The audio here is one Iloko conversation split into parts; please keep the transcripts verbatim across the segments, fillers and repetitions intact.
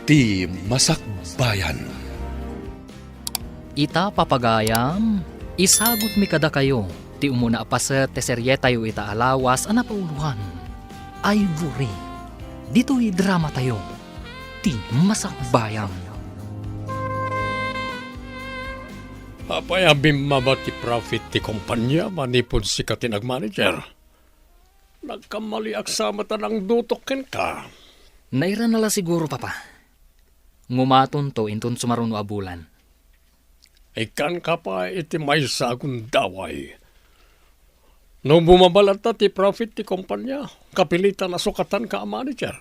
Ti Masakbayan. Ita, papagayam, isagutmi kadakayo ti umuna a paset ti serietayo ita a lawas a napauloan, Ivory. Ditoy dramatayo, Ti Masakbayan. Apay a bimmaba ti profit ti kompania manipud sika ti nagmanager? Nagkamaliak sa met a nangdutok kenka. Nairana la siguro, Papa. Ngumatonto inton sumaruno a bulan. Ikkanka pay iti maysa a gundaway. No bumaba latta ti profit ti kompania, kapilitan a sukatanka a manager.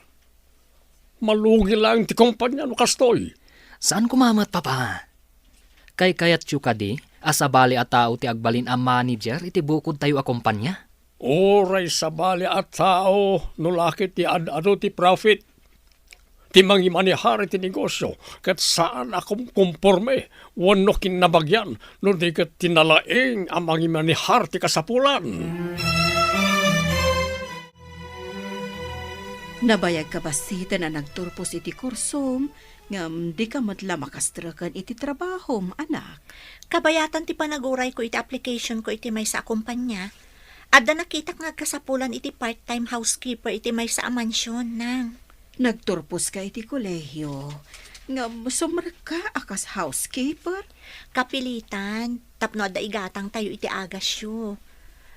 Malugi laeng ti kompania no kastoy. Saan koma met, Papa. Kaykayatyo kadi a sabali a tao ti agbalin a manager iti bukodtayo a kompania? Uray sabali a tao no la ket ti ad-adu ti profit, ti mangimanehar iti negosio, ket saan a kumkomporme wenno kinnabagian no di ket ti nalaing a mangimanehar ti kasapulan. Nabayagka bassiten a nagturpos iti kursom, ngem dika met la makastreken iti trabahom, anak. Kabayatan ti panagurayko iti applicationko iti maysa a kompania. Adda nakitak nga agkasapulan iti part-time housekeeper iti maysa a mansion, nang. Nagturposka iti kolehio, ngem sumrekka a kas housekeeper? Kapilitan, tapno adda igatangtayo iti agasyo.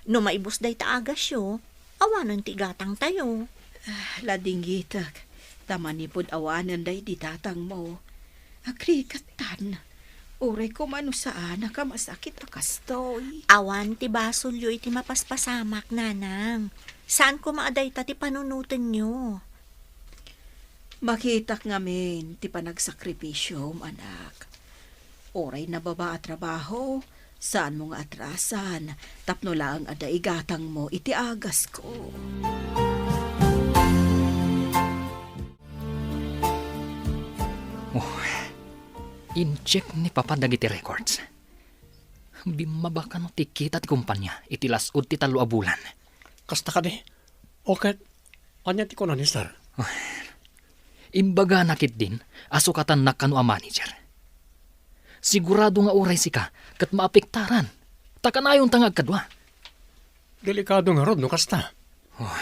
No maibus dayta agasyo, awanen ti igatangtayo. Ah, ladingitek, ta manipud awanen daydi datangmo. Agrikattan. Uray koma no saanak a masakit a kastoy. Awan ti basolyo iti mapaspasamak, nanang. Saan koma a dayta ti panunotenyo. Makitak ngamin ti panagsakripisyom, anak. Uray nababa a trabaho, saanmo nga atrasan tapno laeng adda igatangmo iti agasko. Oh, in-check ni Papa dagiti records. Bimmaba kano ti kita ti kompania iti las-ud ti tallo a bulan. Kasta kadi? O ket, ania ti kuna ni Sir? Oh, imbagana ketdin a sukatannak kano a manager. Sigurado nga uray sika ket maapektaran, ta kanayonta nga agkadua. Delikado ngarud no kasta. Oh.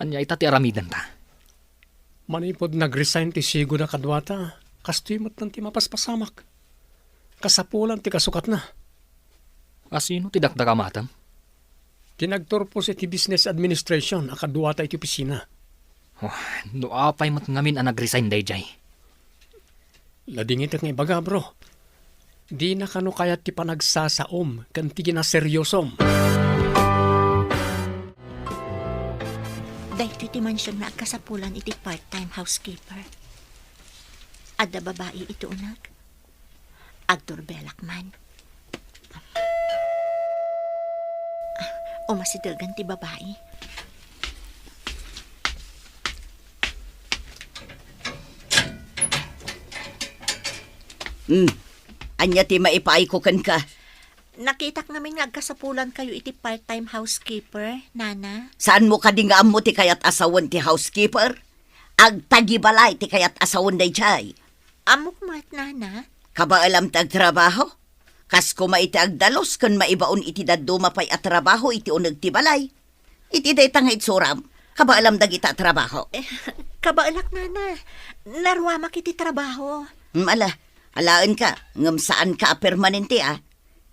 Ania ita ti aramidenta? Manipud nag-resign ti sigud a kaduata, kastoy met ti mapaspasamak. Kasapulan ti kasukatna. Asino ti dakdakamatem? Ti nagturpos iti business administration a kaduata iti opisina. Oh, no apay met ngamin a nag-resign daydiay? Ladingitek nga ibaga, bro. Dina kano kayat ti panagsasaom ken ti kinaseriosom. Daytoy ti mansion nga agkasapulan iti part-time housekeeper. Adda babai iti uneg. Agturbelak man. Ah, umasidegan ti babai. Hmm. Ania ti maipaayko kenka? Nakitak ngamin nga agkasapulankayo iti part-time housekeeper, Nana. Saanmo kadi nga ammo ti kayat a sawen ti housekeeper? Agtagibalay ti kayat a sawen daydiay. Ammok met, Nana. Kabaelam ti agtrabaho? Kas koma iti agdalus ken maibaon iti dadduma pay a trabaho iti uneg ti balay. Iti dayta nga itsuram, kabaelam dagita a trabaho. Eh, kabaelak, Nana. Naruamak iti trabaho. Hmm, ala, alaenka, ngem saanka a permanente, a.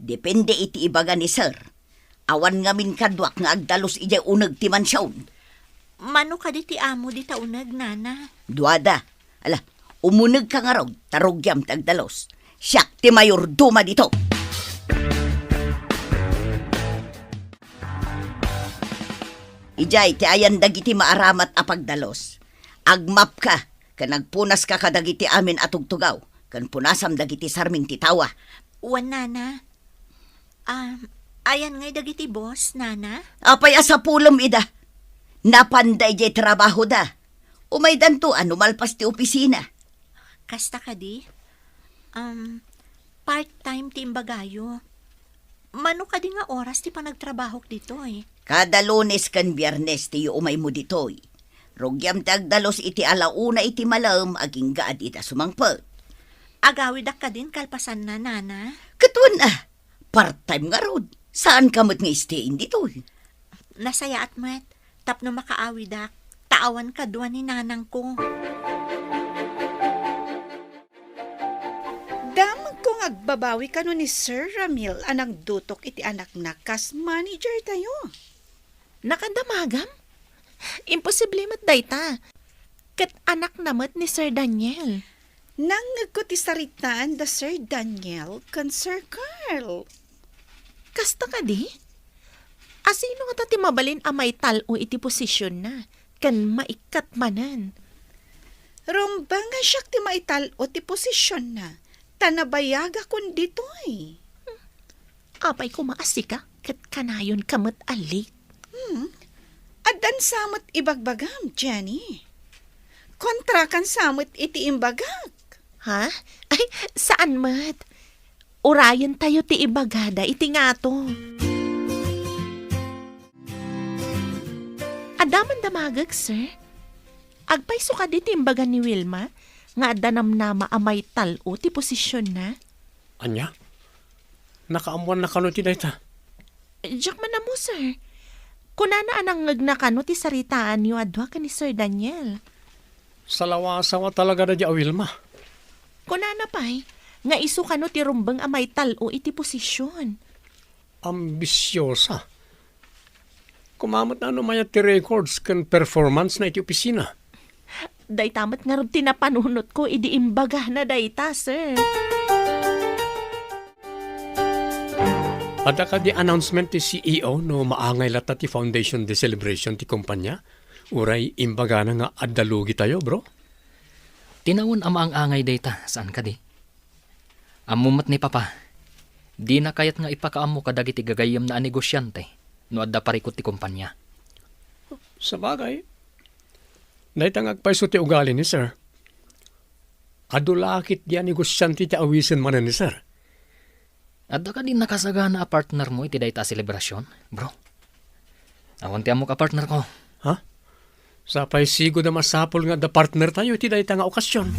Depende iti ibaga ni Sir. Awan ngamin kaduak nga agdalus idiay uneg ti mansion. Mano kadi ti amo dita uneg, Nana? Duada. Ala, umunegka ngarud, ta rugiam ti agdalus. Siak ti mayordoma dito. Idiay ti ayan dagiti maaramat a pagdalus. Agmapka, ken agpunaska kadagiti amin a tugtugaw, ken punasam dagiti sarming ti tawa. Wen, Nana. Ah, ayan ngay dagiti boss, Nana? Apay a sapulem ida? Napanda idiay trabahoda. Umaydanto a no malpas ti opisina. Kasta kadi? Um, part-time ti imbagayo. Mano kadi nga oras ti panagtrabahok ditoy? Kada Lunes ken Biernes ti umaymo ditoy. Rugiam ti agdalus iti alauna iti malem agingga a dida sumangpet. Agawidak kadin kalpasanna, Nana? Ket wen a, part-time ngarud. Saanka met nga stay-in ditoy. Nasayaat met tapno makaawidak, ta awan kadua ni nanangko. Damagko nga agbabawi kano ni Sir Ramil a nangdutok iti anakna kas manager tayo. Nakadamagam? Imposible met dayta. Ket anakna met ni Sir Daniel. Nangngegko ti saritaan da Sir Daniel ken Sir Carl. Kasta kadi? Asino ngata ti mabalin a maital-o iti posisionna ken maikkat manen? Rumbeng a siak ti maital-o ti posisionna, ta nabayagakon ditoy. Apay koma a sika ket kanayonka met a late? Hmm. Addan sa met ibagbagam, Jenny. Kontrakan sa met iti imbagak. Ha? Ay, saan met? Urayentayo ti ibagada iti ngato. Adda man damagek, sir. Agpayso kadi ti imbaga ni Wilma nga adda namnama a maital-o ti posisionna? Ania? Nakaammoanna kano ti dayta? Diak man ammo, sir. Kunana a nangngegna kano ti saritaanyo a dua ken ni Sir Daniel. Salawasawa talaga daydi a Wilma. Kunana pay nga isu kano ti rumbeng a maital-o iti posision. Ambisiosa. Koma met no mayat ti records ken performance na iti opisina. Dayta met ngarud ti napanunotko idi imbagana dayta, sir. Adda kadi announcement ti C E O no maangay latta ti Foundation Day celebration ti kumpanya? Uray imbagana nga adda lugitayo, bro? Tinawen a maang-angay dayta, saan kadi? Ammo met ni Papa, dina kayat nga ipakaammo kadagiti gagayyemna a negosiante no adda parikut ti kumpanya. Sabagay, dayta nga agpayso ti ugali ni Sir. Adu la ketdi a negosiante ti awisen manen ni Sir. Adda kadi nakasagana a partnermo iti dayta a selebrasion, bro? Awan ti ammok a partnerko. Ha? Sapay sigud a masapul nga adda partnertayo iti dayta nga okasion.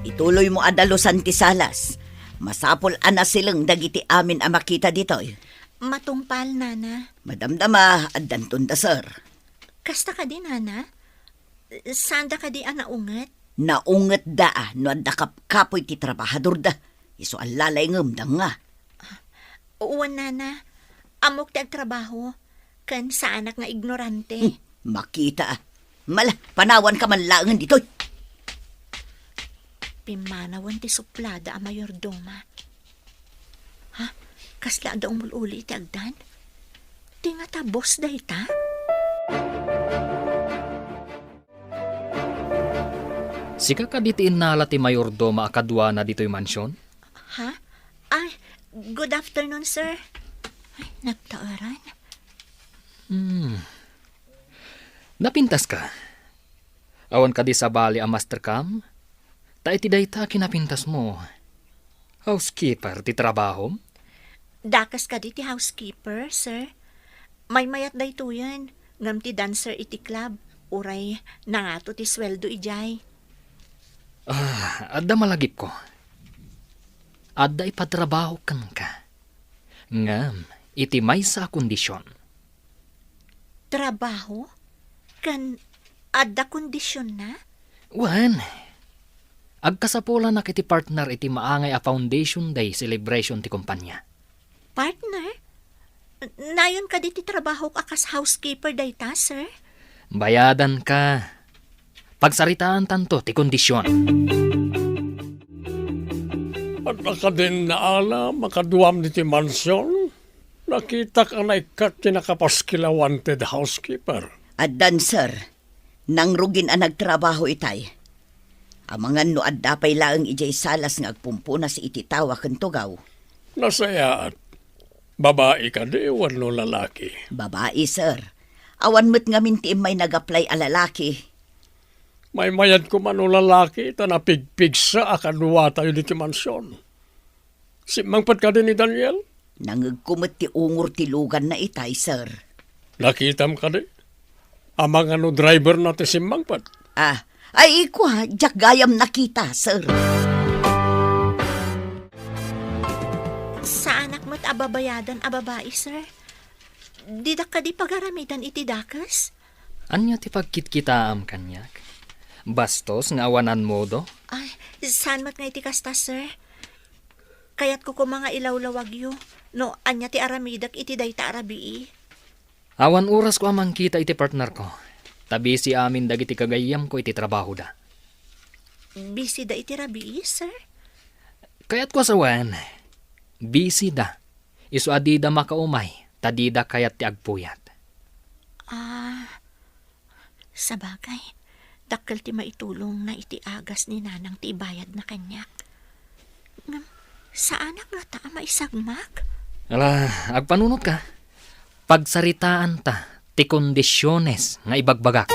Ituloymo a dalusan ti salas. Masapul a nasileng dagiti amin a makita ditoy. Matungpal, Nana. Madamdama, addanton da, sir. Kasta kadi, Nana? Saanda kadi a naunget? Naungetda a no adda kapkapoy ti trabahadorda. Isu a lalaingem, danga. Wen, Nana. Ammok ti agtrabaho ken saanak nga ignorante. Hmm, makita a. Mala, panawanka man laengen ditoy. Pimmanawen ti suplada a mayordoma. Ha? Kasla adda umul-uli iti agdan? Ti ngata boss dayta? Sika kadi ti innala ti mayordoma a kaduana ditoy mansion? Ha? Ay, good afternoon, sir. Ay, nagtaeran. Hmm. Napintaska? Awan kadi sabali a master cam? Ta iti dayta a kinapintasmo, housekeeper ti trabahom? Dakes kadi ti housekeeper, sir. Maymayat daytoyen, ngem ti dancer iti club, uray nangato ti sueldo idiay. Ah, adda malagipko. Adda ipatrabaho kenka. Ngem iti maysa a kondision. Trabaho? Ken adda kondisionna? Wen, agkasapulanak iti partner iti maangay a Foundation Day celebration ti kumpanya. Partner? Nayon kadi ti trabahok a kas housekeeper dayta, sir? Bayadanka. Pagsaritaantanto ti kondision. Adda kadin naalam a kaduam ditoy mansion? Nakitak a naikkat ti nakapaskil a wanted housekeeper. Addan, sir. Nangrugin a nagtrabaho itay. Amangan no adda pay laeng idiay salas nga agpumpunas iti tawa ken tugaw. Nasayaat. Babai kadi wenno lalaki? Babai, sir. Awan met ngamin ti immay nag-apply a lalaki. Maymayat koma no lalaki ta napigpigsa a kaduatayo ditoy mansion. Simmangpet kadi ni Daniel? Nangegko met ti ungor ti luganna itay, sir. Nakitam kadi? Amangan no driver na ti simmangpet? Ah, ay, ikua, diak gayam nakita, sir. Saanak met a babayadan a babai, sir. Didak kadi pagaramidan iti dakes? Ania ti pagkitkitaam kaniak? Bastos nga awanan modo? Ay, saan met nga iti kasta, sir? Kayatko koma nga ilawlawagyo no ania ti aramidek iti dayta a rabii. Awan orasko a mangkita iti partnerko, ta busy amin dagiti gagayyemko iti trabahoda. Busy da iti rabii, sir? Kayatko a sawen, busy da. Isu a dida makaumay, ta dida kayat ti agpuyat. Ah, sabagay, dakkel ti maitulongna iti agas ni Nanang ti ibayadna kaniak. Ngem, saanak ngata a maisagmak? Ala, agpanunotka. Pagsaritaanta ti kondisiones nga ibagbagak.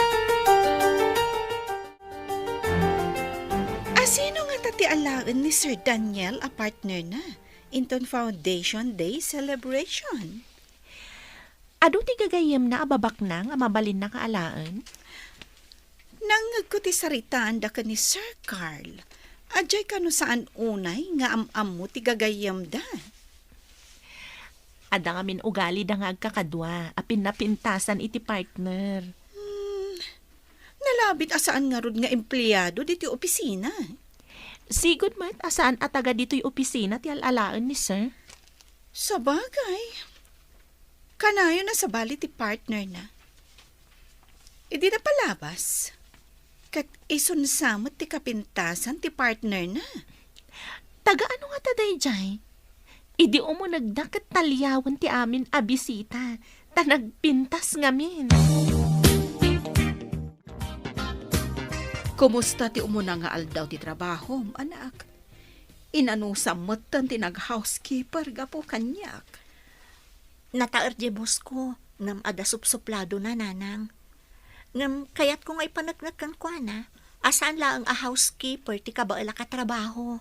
Asino ngata ti alaen ni Sir Daniel a partnerna inton Foundation Day celebration? Adu ti gagayyemna a babaknang a mabalinna nga alaen? Nangngegko ti saritaanda ken ni Sir Carl. Adiay kano saan unay nga am-ammo ti gagayyemda? Adda ngamin ugalida nga agkakadua a pinnapintasan iti partner. Hmm, nalabit a saan ngarud nga empleado ditoy opisina. Sigud met a saan a taga ditoy opisina ti al-alaen ni Sir. Sabagay, kanayon a sabali ti partnerna. Idi napalabas, ket isunsa met ti kapintasan ti partnerna. Taga ano ngata daydiay? Idi umunegda ket taliawen ti amin a bisita, ta nagpintas ngamin. Kumusta ti umuna nga aldaw ti trabahom, anak? Inanusam metten ti nag-housekeeper gapu kaniak. Nataer diay boss ko, ngem adda supsupladona, Nanang. Ngem kayatko nga ipaneknek kenkuana a saan laeng a housekeeper ti kabaelak a trabaho.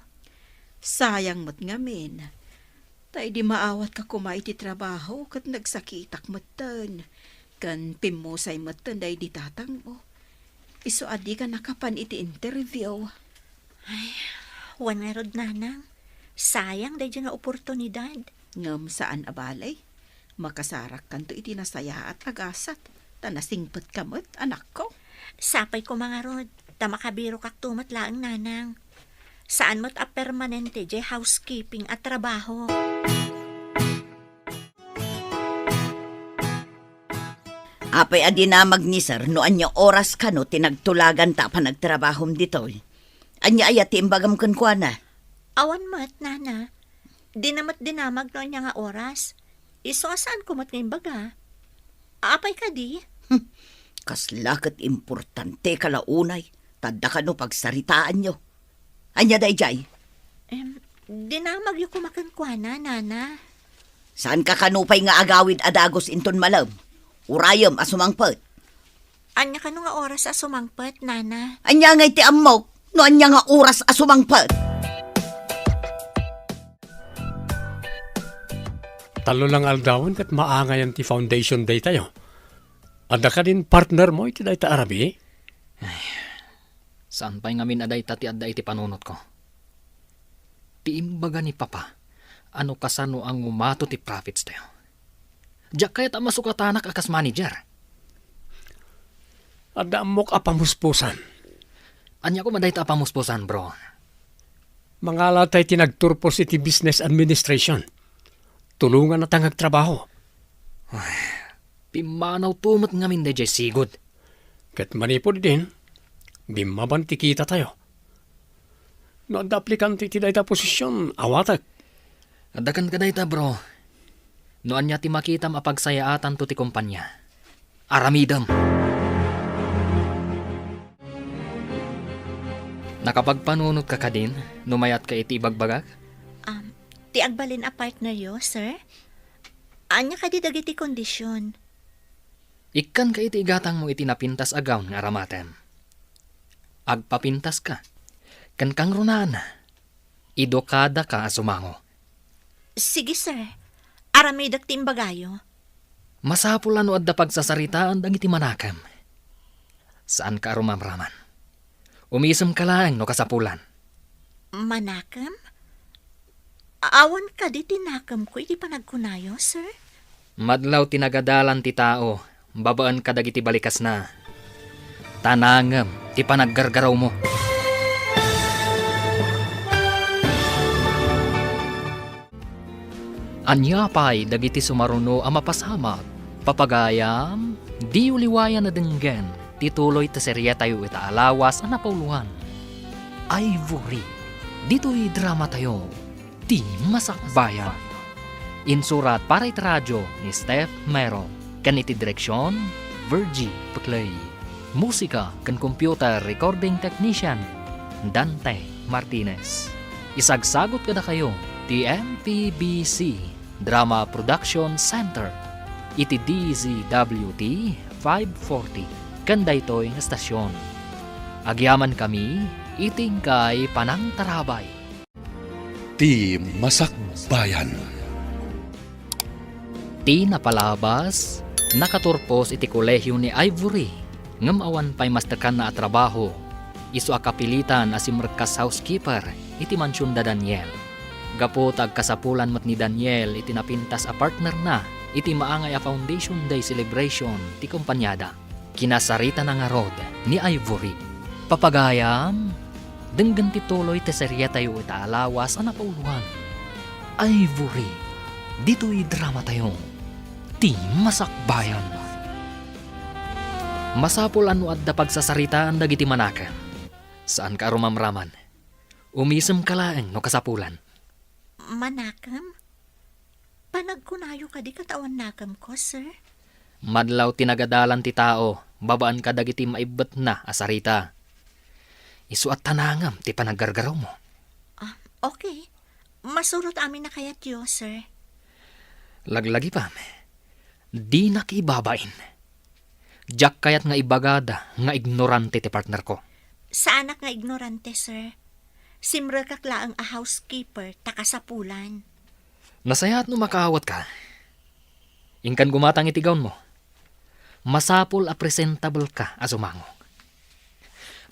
Sayang met ngamin. Ta idi maawatka koma iti trabaho ket nagsakitak metten, ken pimmusay metten daydi tatangmo. Isu a dika nakapan iti interview. Ay, wen ngarud, Nanang. Sayang daydi nga oportunidad. Ngem saan a bale. Makasarakkanto iti nasayaat a gasat, ta nasingpetka met, anakko. Sapay koma ngarud, ta makabirokakto met laeng, Nanang. Saan met a permanente diay housekeeping a trabaho. Apay a dinamag ni Sir no ania oras kano ti nagtulaganta a panagtrabahom ditoy? Ania aya ti imbagam kenkuana? Awan met, Nana. Dina met dinamag no ania nga oras. Isu a saanko met nga imbaga. Apay kadi? Hmm, kasla ket importanteka la unay, ta adda kano pagsaritaanyo. Ania daydiay? Em, dinamagyo koma kenkuana, Nana. Saanka kano pay nga agawid a dagus inton malem? Urayem a sumangpet. Ania kano nga oras a sumangpet, Nana? Ania ngay ti ammok no ania nga oras a sumangpet? Tallo lang aldawen ket maangayan ti foundation day tayo. Adda kadin partner mo iti dayta a rabii? Ay, saan pay ngamin a dayta ti adda iti panunotko. Ti imbaga ni Papa a no kasano a ngumato ti profits tayo. Diak kayat a masukatanak a kas manager. Adda ammok a pamuspusan. Ania koma dayta a pamuspusan, bro? Mangala tay ti nagturpos iti business administration. Tulonganna ta nga agtrabaho. Ay, pimmanaw to met ngamin daydiay sigud. Ket manipud idin, bimmaban ti kita tayo. No adda aplikante iti dayta a posisyon, awatek. Adda kenka dayta, bro. No ania ti makitam a pagsayaatanto ti kompania, aramidem. Nakapagpanunotka kadin no mayatka iti ibagbagak? Um, ti agbalin a partneryo, sir? Ania kadi dagiti kondisyon? Ikkanka iti igatangmo iti napintas a gown nga aramatem. Agpapintaska. Ken kangrunaan, idukadaka a sumango. Sige, sir. Aramidek ti imbagayo. Masapul a no adda pagsasaritaan dagiti manakem. Saanka a rumamraman. Umisemka laeng no kasapulan. Manakem? Awan kadi ti nakemko iti panagkunayo, sir? Madlaw ti nagadalan ti tao babaen kadagiti balikasna. Ta nangem ti panaggargarawmo. Ania pay dagiti sumaruno a mapasamak? Papagayam, diyo liwayan a denggen ti tuloy ti serietayo ita a lawas a napauloan. Ivory, ditoy dramatayo, ti Masakbayan. Insurat para iti radyo ni Steph Mero, ken iti direksion, Virgie Peclay. Musika ken computer recording technician, Dante Martinez. Isagsagut kadakayo ti M P B C Drama Production Center iti D Z W T five forty ken daytoy nga estasion. Agyamankami iti inkay panangtarabay. Ti Masakbayan. Ti napalabas, nakaturpos iti kolehio ni Ivory, ngem awan pay mastekanna a trabaho. Isu a kapilitan a simrekkas housekeeper iti mansion da Daniel. Gapu ta agkasapulan met ni Daniel iti napintas a partnerna iti maangay a Foundation Day celebration ti kompaniada. Kinasaritana ngarud ni Ivory. Papagayam, denggen ti tuloy ti serietayo ita a lawas a napauloan. Ivory, ditoy dramatayo, ti Masakbayan. Masapul a no adda pagsasaritaan dagiti manakem. Saanka a rumamraman. Umisemka laeng no kasapulan. Manakem? Panagkunayo kadi ket awan nakemko, sir? Madlaw ti nagadalan ti tao babaen kadagiti maibbetna a sarita. Isu a ta nangem ti panaggargarawmo. Ah, okay. Masurot amin a kayatyo, sir. Laglagipam, dinak ibabain. Diak kayat nga ibagada nga ignorante ti partnerko. Saanak nga ignorante, sir. Simrekak laeng a housekeeper ta kasapulan. Nasayaat no makaawatka. Inkan gumatang iti gownmo. Masapul a presentable ka a sumango.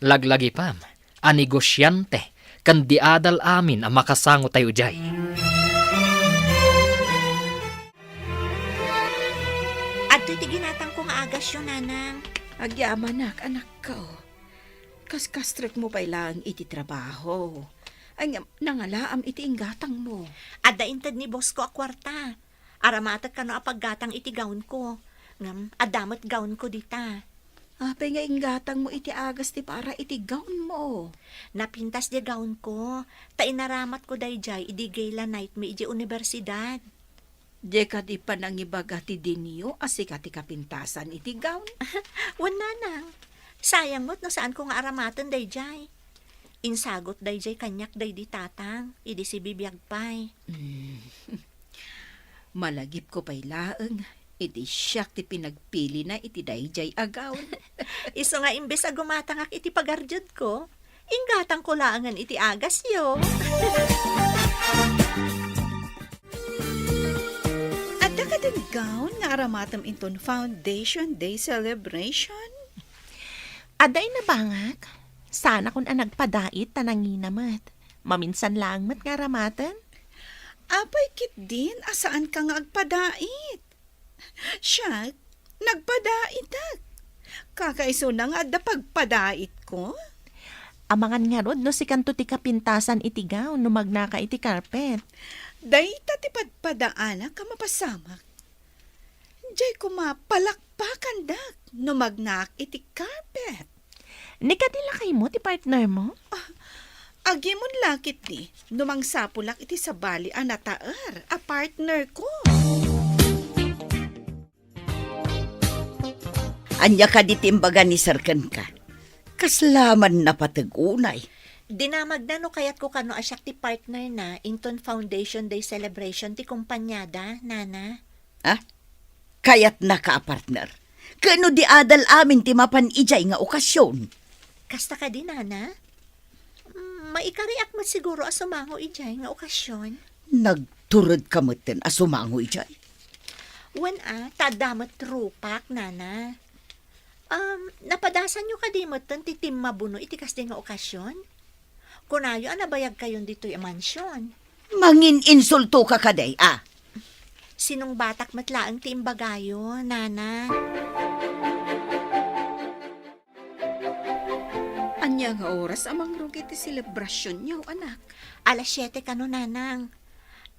Laglagipam a negosiante ken di adal amin a makasango tayo idiay. Adtoy ti ginatangko nga agasyo, nanang. Agyamanak, anakko. Kaskastrekmo pay laeng iti trabaho. Ay, ngem nangalaam iti inggatangmo. Adda inted ni boss ko a kuarta. Aramatek kano a paggatang iti gownko. Ngem, adda met gownko dita. Apay nga inggatangmo iti agas ti para iti gownmo? Napintas diay gownko, ta inaramatko daydiay idi gala night mi idiay universidad. Diay kadi panangibaga ti dinio a sika ti kapintasan iti gown? Wen, nanang. Sayang met no saanko nga aramaten daydiay. Insagut daydiay kaniak daydi tatang, idi sibibiag pay. Mm. Malagipko pay laeng, iti siak ti pinagpilina iti daydiay a gown. Isu nga imbes a gumatangak iti pagardiodko, inggatangko laengen iti agasyo. Adda kadin gown nga aramatem inton Foundation Day celebration? Adda, inabangak. Saanakon a nagpadait ta nangina met. Maminsan laeng met nga aramaten. Apay ketdin a saanka nga agpadait? Siak, nagpadaitak. Kakaisuna nga adda pagpadaitko. Amangan ngarud no sikanto ti kapintasan iti gown no magnaka iti carpet. Dayta ti padpadaanak a mapasamak. Diay koma palakpakandak no magnaak iti carpet. Ni kadi lakaymo ti partnermo? Ah, agimon la ketdi no mangsapulak iti sabali a nataer a partnerko. Ania kadi ti imbaga ni Sir kenka? Kasla man napateg unay. Dinamagna no kayatko kano a siak ti partnerna inton Foundation Day celebration ti kompaniada, Nana. Ah? Kayatnaka a partner? Ken no di adal amin ti mapan idiay nga okasion? Kasta kadi, Nana? Mm, maikariak met siguro a sumango idiay nga okasion. Nagturedka metten a sumango idiay? Wen a, ta adda met rupak, nana. Um, napadasanyo kadi metten ti timmabuno iti kasdi nga okasion? Kunayo a nabayagkayon ditoy a mansion. Mangin-insultoka kadi, a? Sinungbatak met laeng ti imbagayo, nana. Ania nga oras a mangrugi ti selebrasionyo, anak? Alas siete kano, nanang.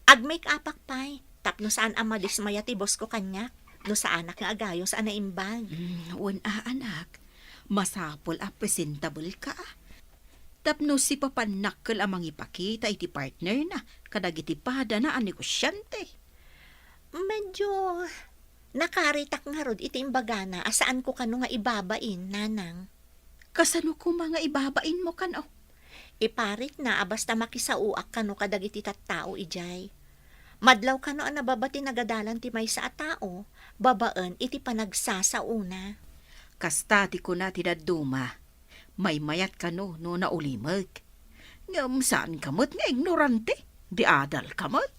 Ag-make-upak pay, tapno saan a madismaya ti bossko kaniak, no saanak nga agayos a naimbag. Mm, wen a, anak. Masapul a presentable ka. Tapno sipapannakkel a mangipakita iti partnerna kadagiti padana a negosiante. Medyo nakaritak ngarud iti imbagana a saanko kano nga ibabain, nanang. Kasano koma nga ibabainmo kano? Iparitna a basta makisaoak kano kadagiti tattao idiay. Madlaw kano a nababa ti nagadalan ti maysa a tao babaen iti panagsasaona. Kasta ti kuna ti dadduma. Maymayat kano no naulimek. Ngem saanka met nga ignorante, di adalka met.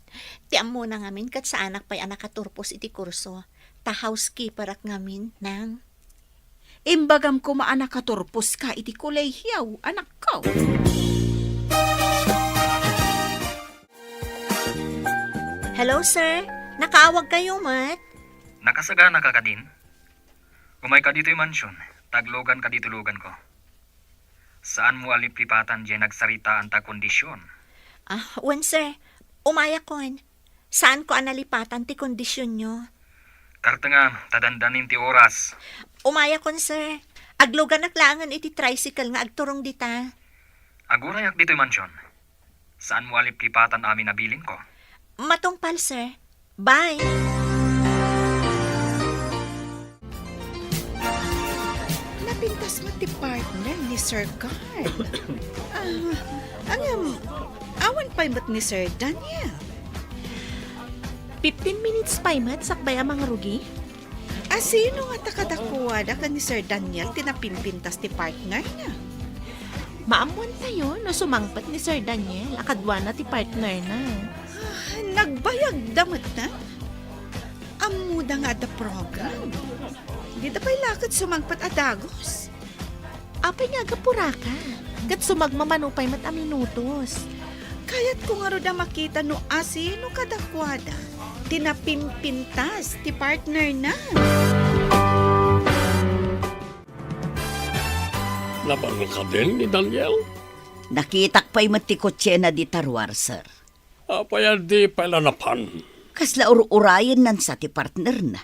Ti ammona ngamin ket saanak pay a nakaturpos iti kurso, ta housekeeperak ngamin, nang. Imbagam koma a nakaturposka iti kolehiaw, anakko. Hello, sir. Nakaawagkayo met? Nakasagana ka kadin? Umayka ditoy mansion, ta agluganka ditoy luganko. Saanmo a liplipatan diay nagsaritaanta a kondision. Ah, wen, sir. Umayakon. Saanko a nalipatan ti kondisionyo. Kartengam, ta dandanin ti oras. Umayakon, sir. Agluganak laengen iti tricycle nga agturong dita. Agurayak ditoy mansion. Saanmo a liplipatan amin a bilinko. Matungpal, sir. Bye. Napintas met ti partner ni Sir Carl. Ah, ngem, awan pay met ni Sir Daniel. Fifteen minutes pay met sakbay a mangrugi. Asino ngata kadakuada ken ni Sir Daniel ti napimpintas ti partnerna? Maammoantayo no sumangpet ni Sir Daniel a kaduana ti partnerna. Ah, nagbayagda met na? Ammoda nga adda program. Dida pay la ket sumangpet a dagus. Apay nga agapuraka? Ket sumagmamano pay met a minutos. Kayatko ngarud a makita no asino kadakuada ti napimpintas ti partnerna. Napan kadin ni Daniel? Nakitak pay met ti kotsena dita ruar, sir. Apay a di pay la napan? Kasla ur-urayennan sa ti partnerna.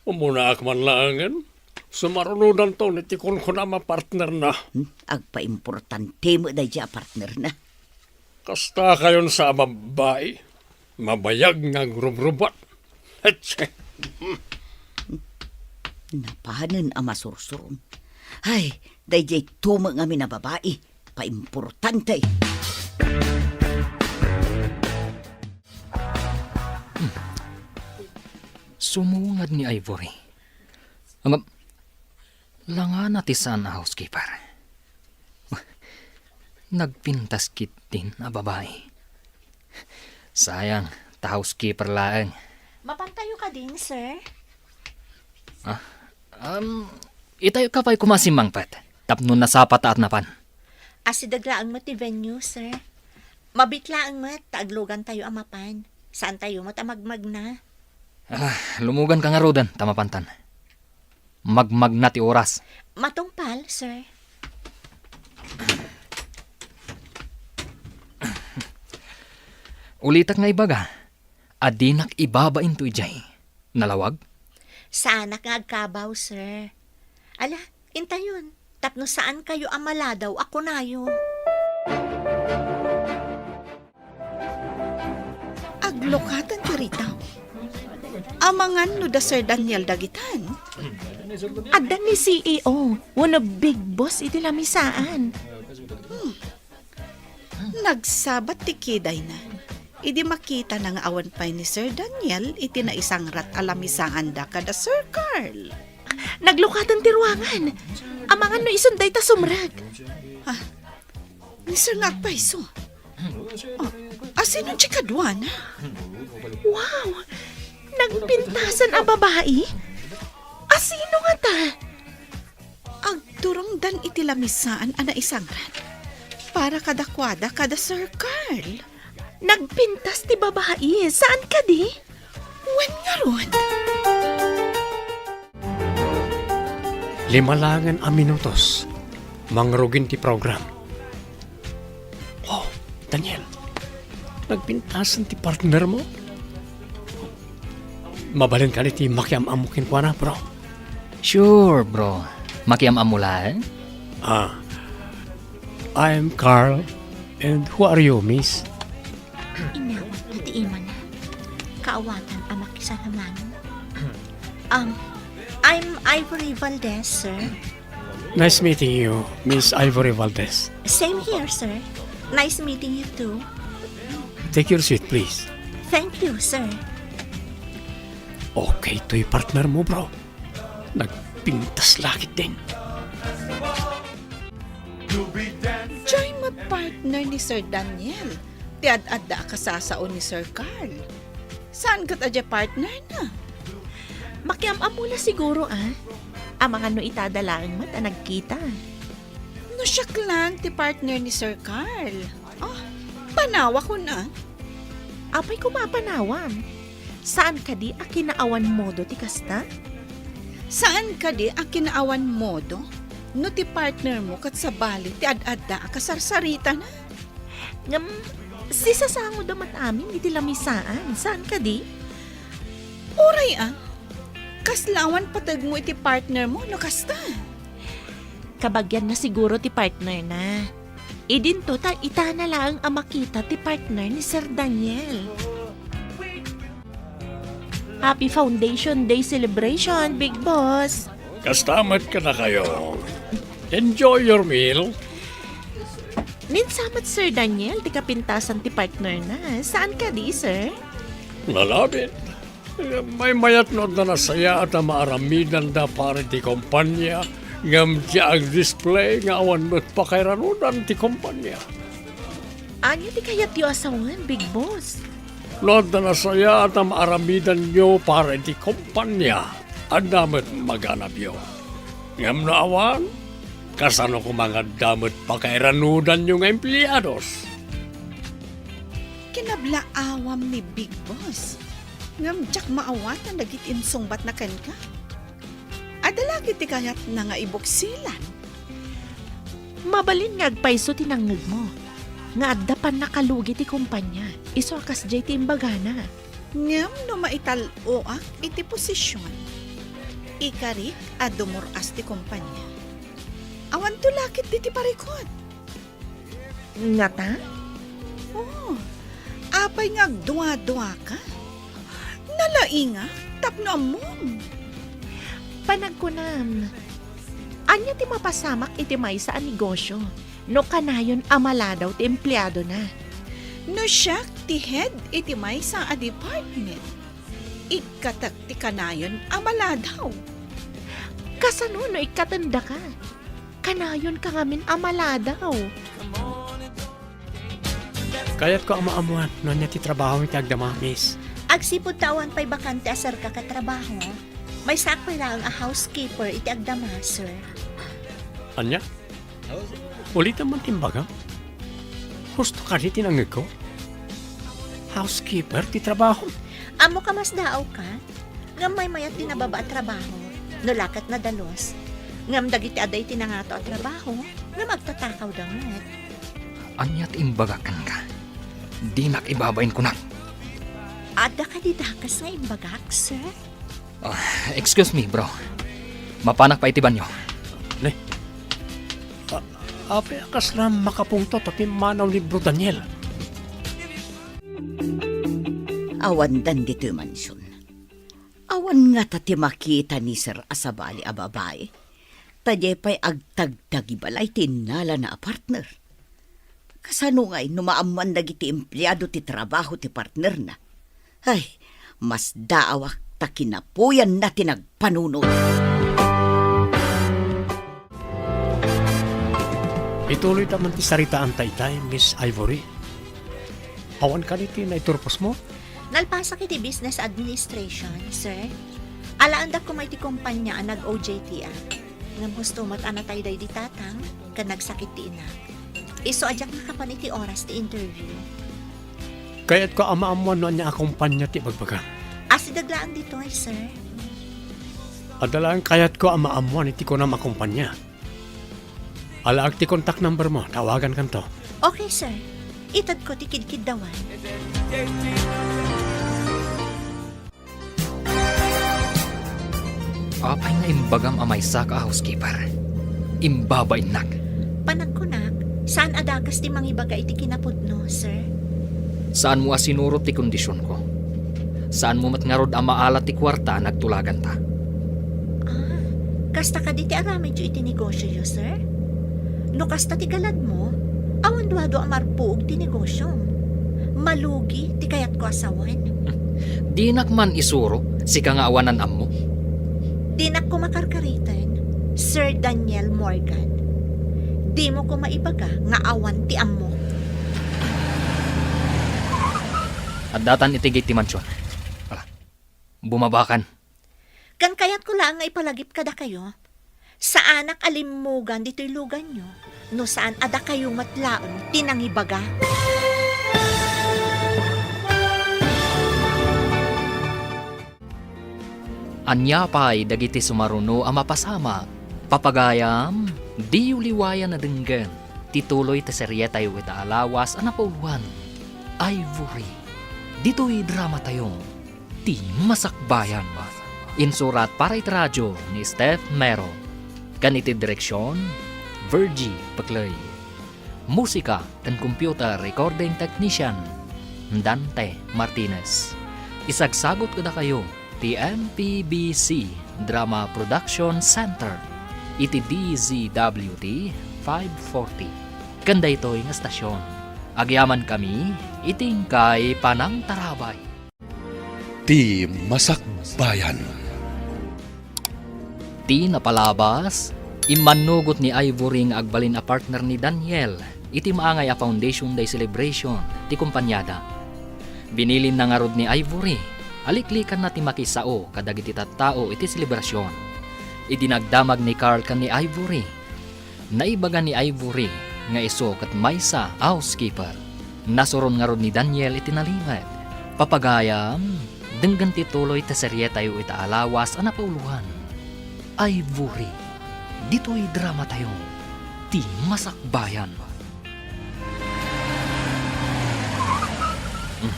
Umunaak man laengen. Sumarunodanton iti kunkunam a partnerna. Hmm, agpaimportante met daydiay a partnerna. Kasta kayon sa a babbai, mabayag nga agrubrubat. Etse. Napanen a masursuron. Ay, daydiay tumeng amin a babai, paimportante. Sumungad ni Ivory. Ngem, langana ti saan a housekeeper. Nagpintas ketdin a babai. Sayang, ta housekeeper laeng. Mapantayo kadin, sir? Ah, um, itayo ka pay koma simmangpet. Tapno nasapa ta at napan. Asideg laeng met ti venue, sir. Mabiit laeng met ta aglugantayo a mapan. Saantayo met a magmagna. Ah, lumugan ka ngaruden, ta mapantan. Magmagna ti oras. Matungpal, sir. Ulitak nga ibaga, a dinak ibabain to idiay. Nalawag? Saanak nga agkabaw, sir. Ala, intayon, tapno saan kayo a maladaw a kunayo. Aglukaten ti ritaw. Amangan no da Sir Daniel dagitan. Adda ni C E O, wenno big boss iti lamisaan. Hmm. Nagsabat ti kidayna idi makitana nga awan pay ni Sir Daniel iti naisangrat a lamisaanda kada Sir Carl. Naglukaten ti ruangan. Amangan no isun dayta sumrek. Ah, ni Sir nga agpayso. Oh, asino ti kaduana? Wow! Nagpintasan a babai? Asino ngata? Agturongdan iti lamisaan a naisangrat para kadakuada kada Sir Carl. Nagpintas ti babai, saan kadi? Wen ngarud? Lima laengen a minutos, mangrugin ti program. Oh, Daniel, nagpintasan ti partner mo? Mabalin kadi ti makiam-ammo kenkuana, bro? Sure, bro. Makiam-ammo laeng? Ah, I'm Carl. And who are you, miss? Inawat na ti imana. Kaawatan a makisalaman. Um, I'm Ivory Valdez, sir. Nice meeting you, Miss Ivory Valdez. Same here, sir. Nice meeting you too. Take your seat, please. Thank you, sir. Okay toy partner mo, bro. Nagpintas la ketdin. Diay met partner ni Sir Daniel ti ad-adda a kasasao ni Sir Carl. Saan ket a diay partner na? Makiam-ammo la siguro, ah. Amangan no itada laeng met a nagkita. No siak laeng ti partner ni Sir Carl. Oh, panawakon, ah. Apay koma a panawam? Saan kadi a kinaawan modo ti kasta? Saan kadi a kinaawan modo no ti partner mo ket sabali ti ad-adda a kasarsaritana? Ngem, sisasangoda met amin iti lamisaan. Saan kadi? Uray a, kasla awan pateg mo iti partner mo no kasta? Kabagian na siguro ti partner na. Idinto ta itana laeng a makita ti partner ni Sir Daniel. Happy Foundation Day celebration, Big Boss! Kasta met kadakayo. Enjoy your meal. Ninsa met Sir Daniel ti kapintasan ti partner na. Saan kadi, sir? Nalabit. Maymayat no adda nasayaat a maaramidanda para iti kompania, ngem diay agdisplay nga awan met pakairanudan ti kompania. Ania ti kayatyo a sawen, Big Boss? No adda nasayaat a maaramidanyo para iti kompania, adda met maganabyo. Ngem no awan, kasano koma nga adda met pakairanudanyo nga empleados? Kinablaawam ni Big Boss, ngem diak maawatan dagiti insungbatna kenka. Adda la ketdi kayatna nga ibuksilan? Mabalin nga agpayso ti nangngegmo, nga adda pannakalugi ti kompania, isu a kasdiay ti imbagana. Ngem no maital-oak iti posision, ikarik a dumur-as ti kompania. Awanto la ketdi ti parikut. Ngata? Oh, apay nga agdua-duaka? Nalaingak tapno ammom. Panagkunam, ania ti mapasamak iti maysa a negosio no kanayon a maladaw ti empleadona? No siak ti head iti maysa a department, ikkatek ti kanayon a maladaw. Kasano no ikkatendaka? Kanayonka ngamin a maladaw. Kayatko a maammuan no ania ti trabaho iti agdama, miss. Agsipud ta awan pay bakante a serka ket trabaho, maysaak pay laeng a housekeeper iti agdama, sir. Ania? Ulitem man ti imbagam. Husto kadi ti nangngegko? Housekeeper ti trabaho. Ammok a masdaawka, ngem maymayat ti nababa a trabaho, no la ket nadalus. Ngem dagiti adda iti nangato a trabaho, ngem agtatakawda met. Ania ti imbagak kenka? Dinak ibabain kunak. Adda kadi dakes nga imbagak, sir? Ah, excuse me, bro. Mapanak pay iti banyo. Ne? A-, apay a kasla makapungtot a pimmanaw ni Bro Daniel? Awandan ditoy mansion. Awan ngata ti makita ni Sir a sabali a babai. Ta diay pay agtagtagi balay ti innalana a partner. Kasano ngay no maammuan dagiti empleado ti trabaho ti partnerna? Ay, masdaawak ta kinapuyanna ti nagpanunot. Ituloyta man ti saritaanta itay, Miss Ivory. Awan kadi ti naiturposmo? Nalpasak iti business administration, sir. Alaandak koma iti kompanya a nag-O J T-ak. Ngem husto met a natay daydi tatang ken nagsakit ti inak. Isu a diak nakapan iti oras ti interview. Kayatko a maammuan no ania a kompanya ti ibagbagam. Asideg laeng ditoy, sir. Adda laeng kayatko a maammuan iti kunam a kompanya. Alaak ti contact number mo, tawagankanto. Okay, sir. Itedko ti kidkiddawan. Apay nga imbagam a maysaka a housekeeper? Imbabainnak. Panagkunak, saan a dakes ti mangibaga iti kinapudno, sir? Saanmo a sinurot ti kondisionko. Saanmo met ngarud a maala ti kuarta a nagtulaganta. Ah, kasta kadi ti aramidyo iti negosioyo, sir? No kasta ti galadmo, awan duadua a marpuog ti negosiom. Malugi ti kayatko a sawen. Dinak man isuro, sika nga awanan ammo. Dinak koma karkariten, Sir Daniel Morgan. Dimo koma ibaga nga awan ti ammo. Addatan iti gate ti mansion. Ala, bumabakan. Ken kayatko laeng nga ipalagip kadakayo, saanak a limmugan ditoy luganyo no saan a dakayo met laeng ti nangibaga. Ania pay dagiti sumaruno a mapasamak? Papagayam, diyo liwayan a denggen ti tuloy ti serietayo ita a lawas a napauloan, Ivory. Ditoy dramatayo, ti Masakbayan. Insurat para iti radio ni Steph Mero. Ken iti direksion, Virgie Peclay. Musika ken computer recording technician, Dante Martinez. Isagsagut kadakayo ti M P B C Drama Production Center iti D Z W T five forty. Ken daytoy nga stasyon, agyamankami iti inkay panangtarabay. Ti Masakbayan. Ti napalabas, immannugot ni Ivory nga agbalin a partner ni Daniel iti maangay a foundation day celebration ti kompaniada. Binilinna ngarud ni Ivory a liklikanna ti makisao kadagiti tattao iti selebrasion. Idi nagdamag ni Carl ken ni Ivory, naibaga ni Ivory nga isu ket maysa a housekeeper. Nasuron ngarud ni Daniel iti nalimed. Papagayam, denggen ti tuloy ti serietayo ita a lawas a napauloan, Ivory. Ditoy dramatayo, ti Masakbayan. Hmm.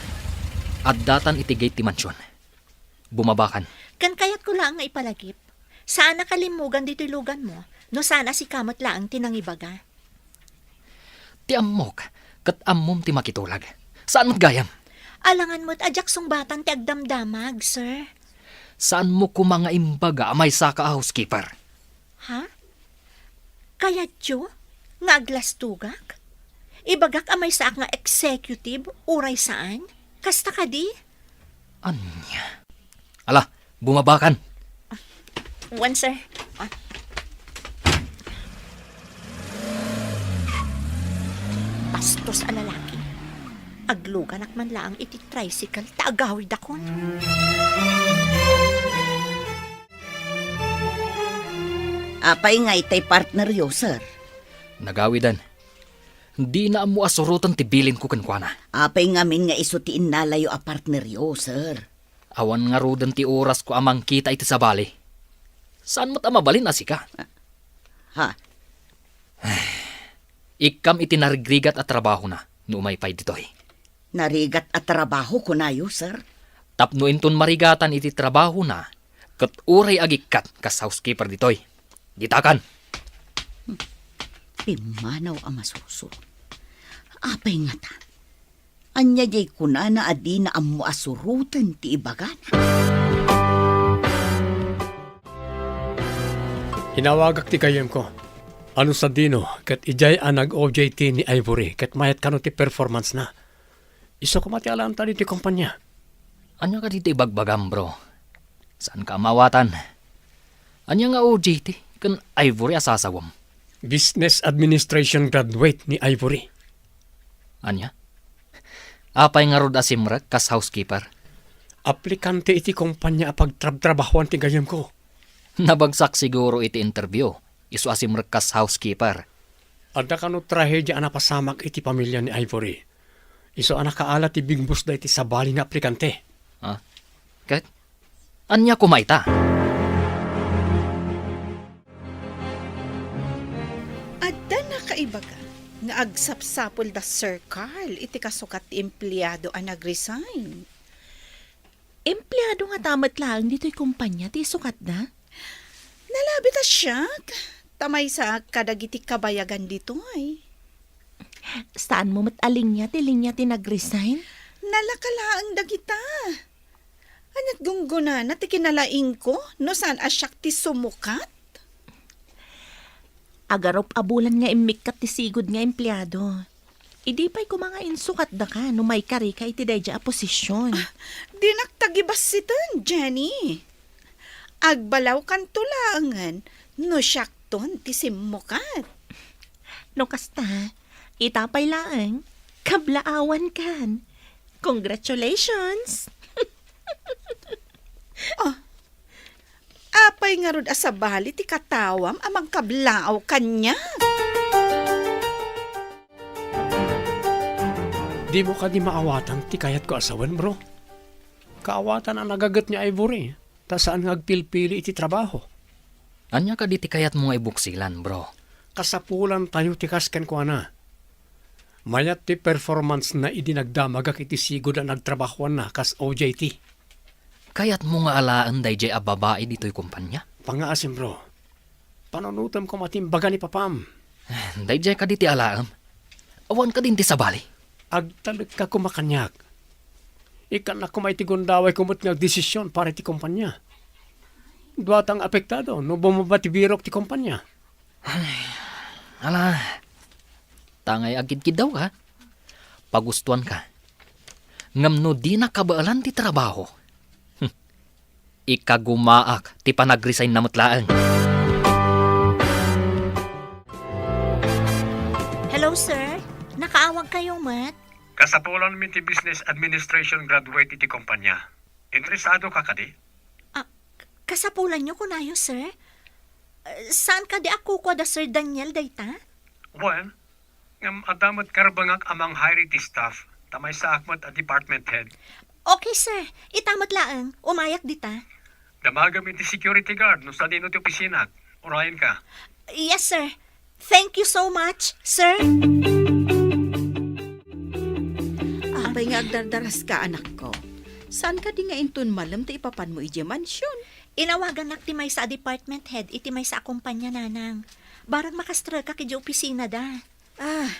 Addatan iti gate ti mansion. Bumabakan. Ken kayatko laeng nga ipalagip, saanak a limmugan ditoy luganmo no saan a sika met laeng ti nangibaga. Ti ammok, ket ammom ti makitulag. Saan met gayam? Alangan met a diak sungbatan ti agdamdamag, sir. Saanmo koma nga imbaga a maysaka a housekeeper? Ha? Kayatyo nga aglastogak? Ibagak a maysaak nga executive, uray saan? Kasta kadi? Ania? Ala, bumabakan. Wen, sir. Ah. Bastos a lalaki. Agluganak man laeng iti tricycle ta agawidakon. Apay nga itay partneryo, sir? Nagawiden. Dina ammo a suroten ti bilinko kenkuana. Apay ngamin nga isu ti innalayo a partneryo, sir? Awan ngaruden ti orasko a mangkita iti sabali. Saan met a mabalin a sika? Ha? Ikkam iti narigrigat a trabahona no umay pay ditoy. Narigat a trabaho, kunayo, sir? Tapno inton marigatan iti trabahona, ket uray agikkat kas housekeeper ditoy. Ditakan! Pimmanaw a masursuro. Apay ngata? Ania diay kunana a dina ammo a suroten ti ibagana? Inawagak ti gayyemko. Ano sadino ket idiay a nag-O J T ni Ivory ket mayat kano ti performance na. Isu koma ti alaanta ditoy kompania. Ania kadi ti ibagbagam, bro? Saanka a maawatan? Ania nga O J T ken Ivory a sasawem? Business Administration graduate ni Ivory. Ania? Apay ngarud a simrek kas housekeeper? aplikante iti kompania a pagtrabtrabahoan ti gayyemko. Nabagsak siguro iti interview, isu a simrek kas housekeeper. Adda kano trahedia a napasamak iti pamilya ni Ivory. Isu a nakaala ti bigbusda iti sabali nga aplikante. Ah, ket ania koma ita? Adda nakaibaga nga agsapsapul da Sir Carl iti kasukat ti empleado a nag-resign. Empleado ngata met laeng ditoy kompania ti isukatda? Nalabit a siak, ta maysaak kadagiti kabayagan ditoy. Saanmo met a linia ti linia ti nag-resign? Nalaka laeng dagita. Ania't gunggonana ti kinalaingko no saan a siak ti sumukat? Agarup a bulan nga immikkat ti sigud nga empleado. Idi pay koma nga insukatdaka no maikarika iti daydiay a posisyon. Ah, dinak tagibassiten, Jenny. Agbalawkanto laengen no siakton ti simmukat. No kasta, ita pay laeng, kablaawankan. Congratulations! Ah, apay ngarud a sabali ti katawam a mangkablaaw kaniak? Dimo kadi maawatan ti kayatko a sawen, bro? Kaawatan a nagaget ni Ivory, ta saan nga agpilpili iti trabaho. Ania kadi ti kayatmo nga ibuksilan, bro? Kasapulantayo ti kas kenkuana. Mayat ti performance-na idi nagdamagak iti sigud a nagtrabahoanna kas O J T. Kayatmo nga alaen daydiay a babai ditoy kompania? Pangngaasim, bro. Panunotem koma ti imbaga ni papam. Daydiay kadi ti alaem? Awan kadin ti sabali? Agtalekka koma kaniak. Ikkannak koma iti gundawayko met nga agdesisyon para iti kompania. Duatang apektado no bumaba ti birok ti kompania. Ala, tangay agkidkiddawka. Pagustuanka. Ngem no dina kabaelan ti trabaho, hmm, ikagumaak ti panagresign-na met laeng. Hello, sir. Nakaawag kayo met? Kasapulanmi ti Business Administration graduate iti kompania. Interesado ka kadi? Ah, kasapulanyo kunayo, sir? Eh, saan kadi a kukua da Sir Daniel dayta? Wen, ngem adda met karbengak a mang-hire iti staff, ta maysaak met a department head. Okay, sir. Ita met laeng, umayak dita. Damagem iti security guard no sadino ti opisina. Urayenka. Yes, sir. Thank you so much, sir. Apay nga agdardaraska, anakko? Saan kadi nga inton malem ti ipapanmo idiay mansion? Inawagannak ti maysa a department head iti maysa a kompania, nanang. Barang makastrek ka idiay opisinada. Ah,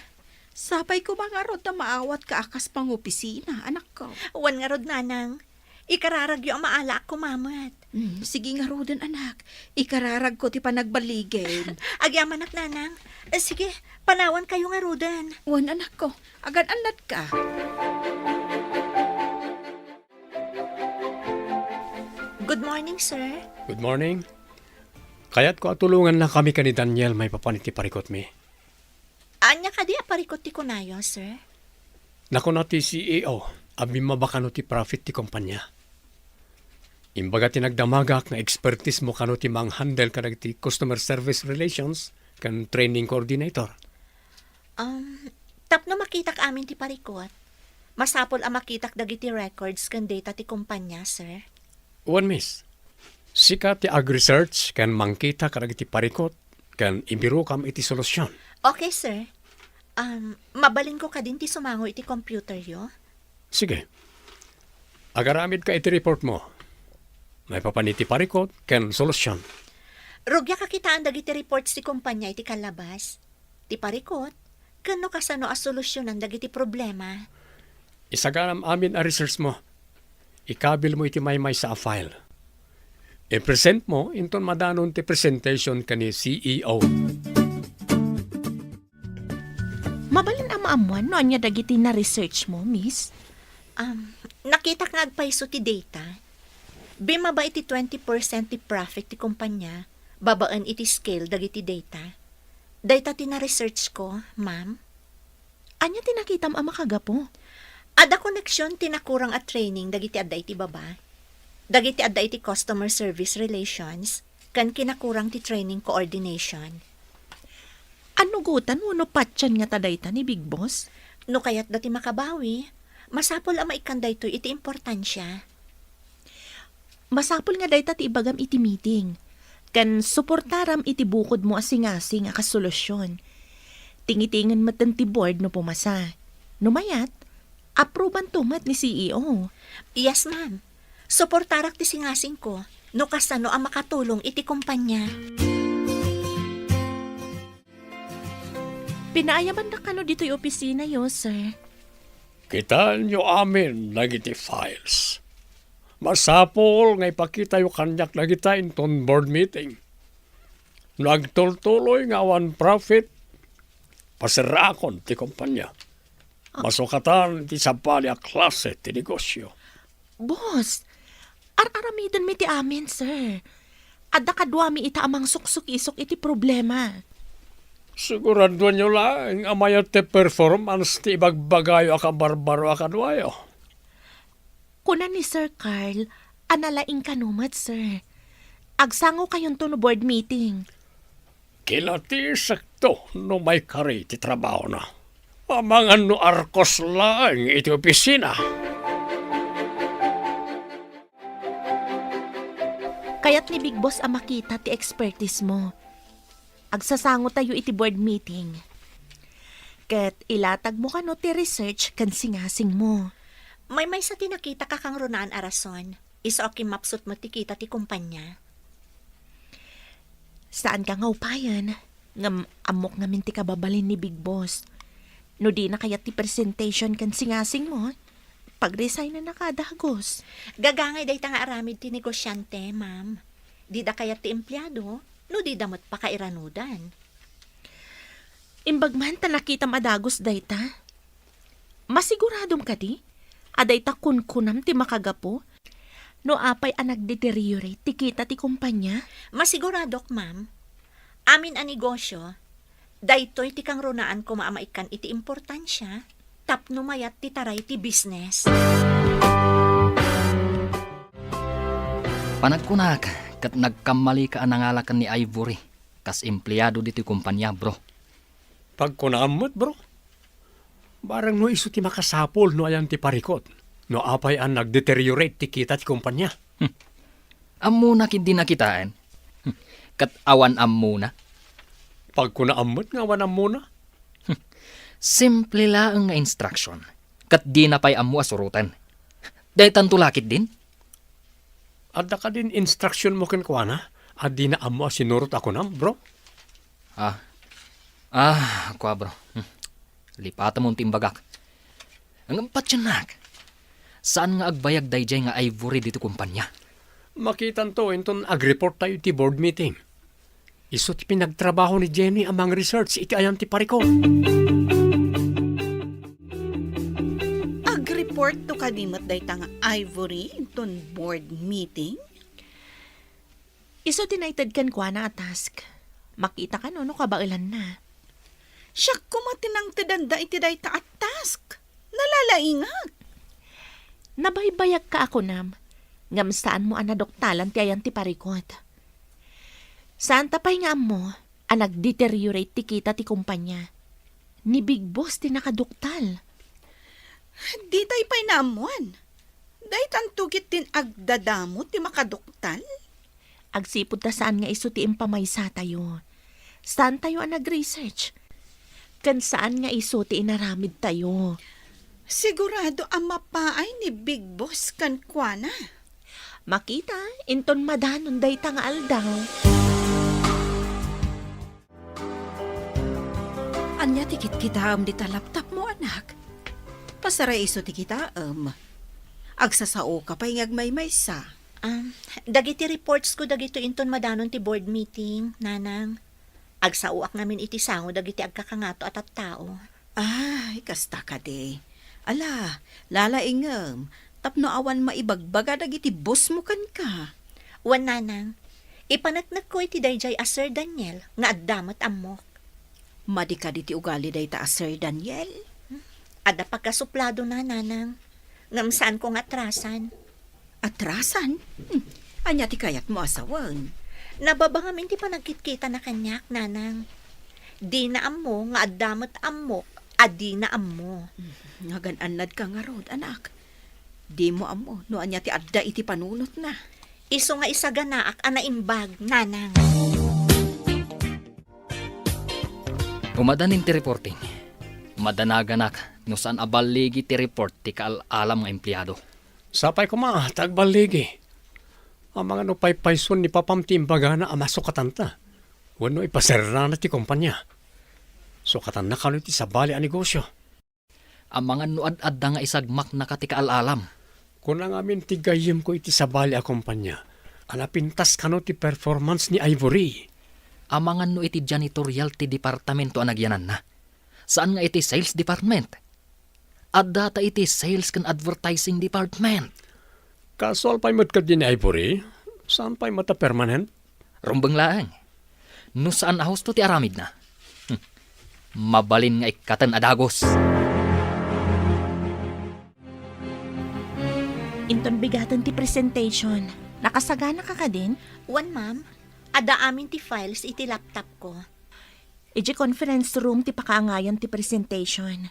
sapay koma ngarud ta maawatka a kas pangopisina, anakko. Wen ngarud, nanang. Ikararagyo a maalaak koma met. Hmm, sige ngaruden, anak. Ikararagko ti panagballigim. Agyamanak, nanang. Eh, sige, panawankayo ngaruden. Wen, anakko. Agan-annatka. Good morning, sir. Good morning. Kayatko a tulongannakami ken ni Daniel maipapan iti parikutmi. Ania kadi a parikut ti kunayo, sir? Nakuna ti C E O a bimmaba kano ti profit ti kompania. Imbaga ti nagdamagak nga expertise mo kano ti manghandle kadagiti customer service relations ken training coordinator. Um, tapno makitak amin ti parikut, masapul a makitak dagiti records ken data ti kompania, sir. Wen, miss. Sika ti ag-research ken mangkita kadagiti parikut ken ibirokam iti solusyon. Okay, sir. Um, mabalinko kadin ti sumango iti computeryo? Sige. Agaramidka iti report mo. Maipapan iti parikut ken solusyon. Rugiak a kitaan dagiti reports ti kompanya iti kallabas, ti parikut, ken no kasano a solusyonan dagiti problema. Isaganam amin a research mo. Ikabil mo iti maymaysa a file. I-present mo inton madanon ti presentation ken ni C E O. Mabalin a maammuan no ania dagiti na-research mo, miss? Um, nakitak nga agpayso ti data. Bimaba iti twenty percent ti profit ti kompanya babaen iti scale dagiti data. Dayta ti na-research ko, ma'am. Ania ti nakitam a makagapu? Adda koneksion ti nakurang a training dagiti adda iti baba, dagiti adda iti customer service relations, ken kinakurang ti training coordination. Annugotan wenno patien ngata dayta ni Big Boss? No kayatda ti makabawi, masapul a maikkan daytoy iti importansia. Masapul nga dayta ti ibagam iti meeting, ken suportaram iti bukodmo a singasing a kas solusion. Tingitingen metten ti board no pumasa. No mayat, aprubanto met ni C E O. Yes, ma'am. Suportarak ti singasingko no kasano a makatulong iti kumpanya. Pinaayabandak kano ditoy opisinayo, sir. Kitaenyo amin dagiti files. Masapul nga ipakitayo kaniak dagita inton board meeting. No agtultuloy nga awan profit, paseraakon ti kumpanya. Ah. Masukatan ti sabali a klase ti negosyo. Boss, ar-aramidenmi ti amin, sir. Adda kaduami ita a mangsuksukisok iti problema. Siguraduanyo laeng a mayat ti performance ti ibagbagayo a kabarbaro a kaduayo. Kuna ni Sir Carl a nalaing kano met, sir. Agsangokayonto no board meeting. Kinatisekto no maikari ti trabahona. Amangan no arkos laeng iti opisina. Kayat ni Big Boss a makita ti expertise mo. Agsasangotayo iti board meeting. Ket ilatagmo kano ti research ken singasingmo. Maymaysa ti nakitak a kangrunaan a rason. Isu a kimmapsut met ti kita ti kumpanya. Saanka nga upayen, ngem ammok ngamin ti kababalin ni Big Boss. No dina kayat ti presentation ken singasingmo, pagresignnaka a dagus. Gagangay dayta nga aramid ti negosiante, ma'am. Dida kayat ti empleyado, no dida met pakairanudan. Imbag man ta nakitam a dagus dayta. Masiguradom kadi a dayta kunkunam ti makagapu no apay a nagdeteriorate ti kita ti kumpanya? Masiguradok, ma'am. Amin a negosyo, daytoy ti kangrunaan koma a maikkan iti importansia tapno mayat ti taray ti business. Panagkunak, ket nagkammalika a nangala ken ni Ivory kas empleado ditoy kumpanya, bro. Pagkunaam met, bro. Barang no isu ti makasapul no ayan ti parikut, no apay a nagdeteriorate ti kita ti kumpanya. Hmm. Ammona ketdi nakitaen. Hmm. Ket awan ammona. Pagkunaam met nga awan ammona. Hmm. Simple laeng nga instruction. Ket dina pay ammo a suroten. Daytanto la ketdin? Adda kadin instruction mo kenkuana a dina ammo a sinurot a kunam, bro? Ah. Ah, kua, bro. Hmm. Lipatemon ti imbagak. Ngem patiennak. Saan nga agbayag daydiay nga Ivory ditoy kumpanya? Makitanto inton agreport tayo iti board meeting. Isu ti pinagtrabaho ni Jenny a mang-research iti ayan ti parikut. Agreportto kadi met dayta nga Ivory inton board meeting? Isu ti naited kenkuana a task. Makita kano no kabaelanna. Siak koma ti nangtedanda iti dayta a task. Nalalaingak. Nabaybayagka a kunam, ngem saanmo a naduktalan ti ayan ti parikut. Saanta pay nga ammo a nagdeteriorate ti kita ti kumpanya. Ni Big Boss ti nakaduktal. Ditay pay naammoan. Daytanto ketdin agdadamo ti makaduktal? Agsipud ta saan nga isu ti impamaysatayo. Saantayo a nag-research. Ken saan nga isu ti inaramidtayo. Sigurado a mapaay ni Big Boss kenkuana. Makita, inton madanon dayta nga aldaw. Ania ti kitkitaem dita laptopmo, anak? Pasara isu ti kitaem. Agsasaoka pay nga agmaymaysa. Um, dagiti reportsko dagitoy inton madanon ti board meeting, Nanang. Agsaoak ngamin iti sango dagiti agkakangato a tattao. Ay, kasta kadi. Ala, lalaingem, tapno awan maibagbaga dagiti bossmo kenka. Wen, Nanang, ipaneknekko iti daydiay a Sir Daniel nga adda met ammok. Madi kadi ti ugali dayta a Sir Daniel? Adda pagkasupladona, nanang. Ngem saanko nga atrasan. Atrasan? Hmm. Ania ti kayatmo a sawen? Nababa ngamin ti panagkitkitana kaniak, nanang. Dina ammo nga adda met ammok a dina ammo. Hmm. Nagan-annadka ngarud, anak. Dimo ammo no ania ti adda iti panunotna. Isu nga isaganaak a naimbag, nanang. Umadanin ti reporting. Madanaganak no saan a balligi ti report ti kaal-alam nga empleado. Sapay koma ta agballigi. Amangan no paypayson ni papam ti imbagana a masukatanta. Wenno ipaserrana ti kompania. Sukatanna kano iti sabali a negosyo. Amangan no ad-adda nga isagmaknaka ti kaal-alam. Kuna ngamin ti gayyemko iti sabali a kompania a napintas kano ti performance ni Ivory. Amangan no iti janitorial ti departamento a nagyananna. Saan nga iti sales department. Adda ta iti sales ken advertising department. Kasual pay met kadin ni Ivory? Saan pay met a permanent? Rumbeng laeng. No saan a husto ti aramidna, hmm, mabalin nga ikkaten a dagus. Inton bigaten ti presentation, nakasaganaka kadin? Wen, ma'am. Adda amin ti files iti laptopko. Idiay conference room ti pakaangayan ti presentation.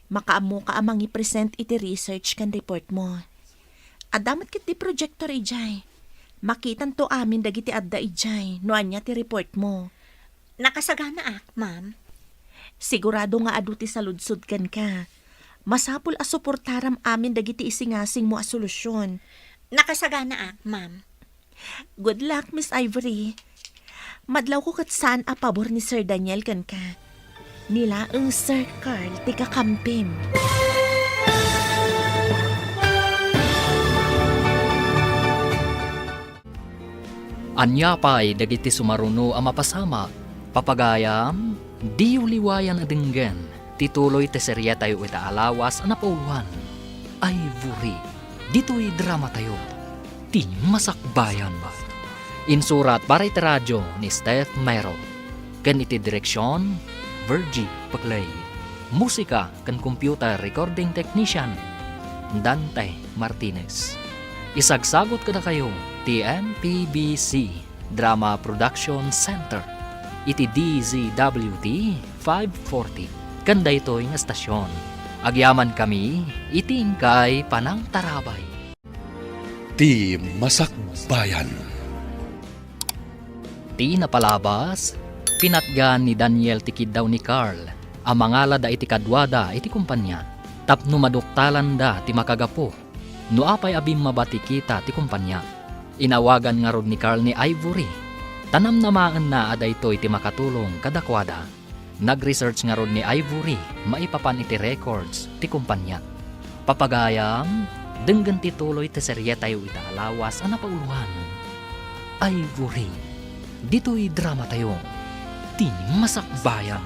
Makaammoka a mangipresent iti research ken report mo. Adda met ketdi projector idiay. Makitanto amin dagiti adda idiay no ania ti report mo. Nakasaganaak, ma'am. Sigurado nga adu ti saludsod kenka. Masapul a suportaram amin dagiti isingasingmo a solusyon. Nakasaganaak, ma'am. Good luck, Miss Ivory. Madlawko ket saan a pabor ni Sir Daniel kenka. Ni laeng Sir Carl ti kakampim. Ania pay dagiti sumaruno a mapasamak? Papagayam, diyo liwayan a denggen ti tuloy ti serietayo ita a lawas a napauloan, Ivory. Ditoy dramatayo, Ti Masakbayan. Insurat para iti radio ni Steph Mero, ken iti direksion, Virgie Paclay. Musika ken computer recording technician, Dante Martinez. Isagsagut kadakayo ti M P B C Drama Production Center iti D Z W T five forty. Ken daytoy nga estasion, agyamankami iti inkay panangtarabay. Ti Masakbayan. Ti napalabas, pinatgan ni Daniel ti kiddaw ni Carl a mangalada iti kaduada iti kompania tapno maduktalanda ti makagapu no apay a bimmaba ti kita ti kompania. Inawagan ngarud ni Carl ni Ivory ta namnamaenna a daytoy ti makatulong kadakuada. Nag-research ngarud ni Ivory maipapan iti records ti kompania. Papagayam, denggen ti tuloy ti serietayo ita a lawas a napauloan, Ivory. Ditoy dramatayo, Ti Masakbayan.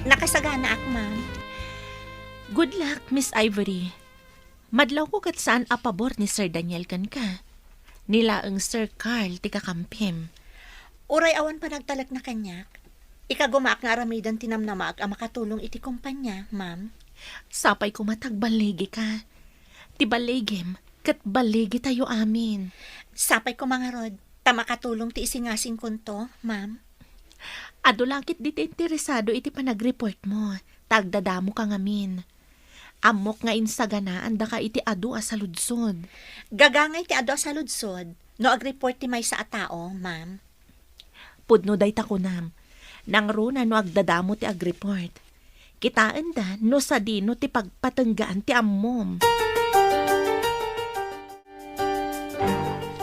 Nakasaganaak, ma'am. Good luck, Miss Ivory. Madlawko ket saan a pabor ni Sir Daniel kenka. Ni laeng Sir Carl ti kakampim. Uray awan panagtalekna kaniak, ikagumaak nga aramiden ti namnamaak a makatulong iti kompania, ma'am. Sapay koma ta agballigika. Ti balligim ket balligitayo amin. Sapay koma ngarud ta makatulong ti isingasingkonto, ma'am. Adu la ketdi ti interesado iti panagreportmo, ta agdadamoka ngamin. Ammok nga insaganaandaka iti adu a saludsod. Gagangay ti adu a saludsod no agreport ti maysa a tao, ma'am. Pudno dayta kunam. Nangruna no agdadamo ti agreport. Kitaenda no sadino ti pagpatenggaan ti ammom.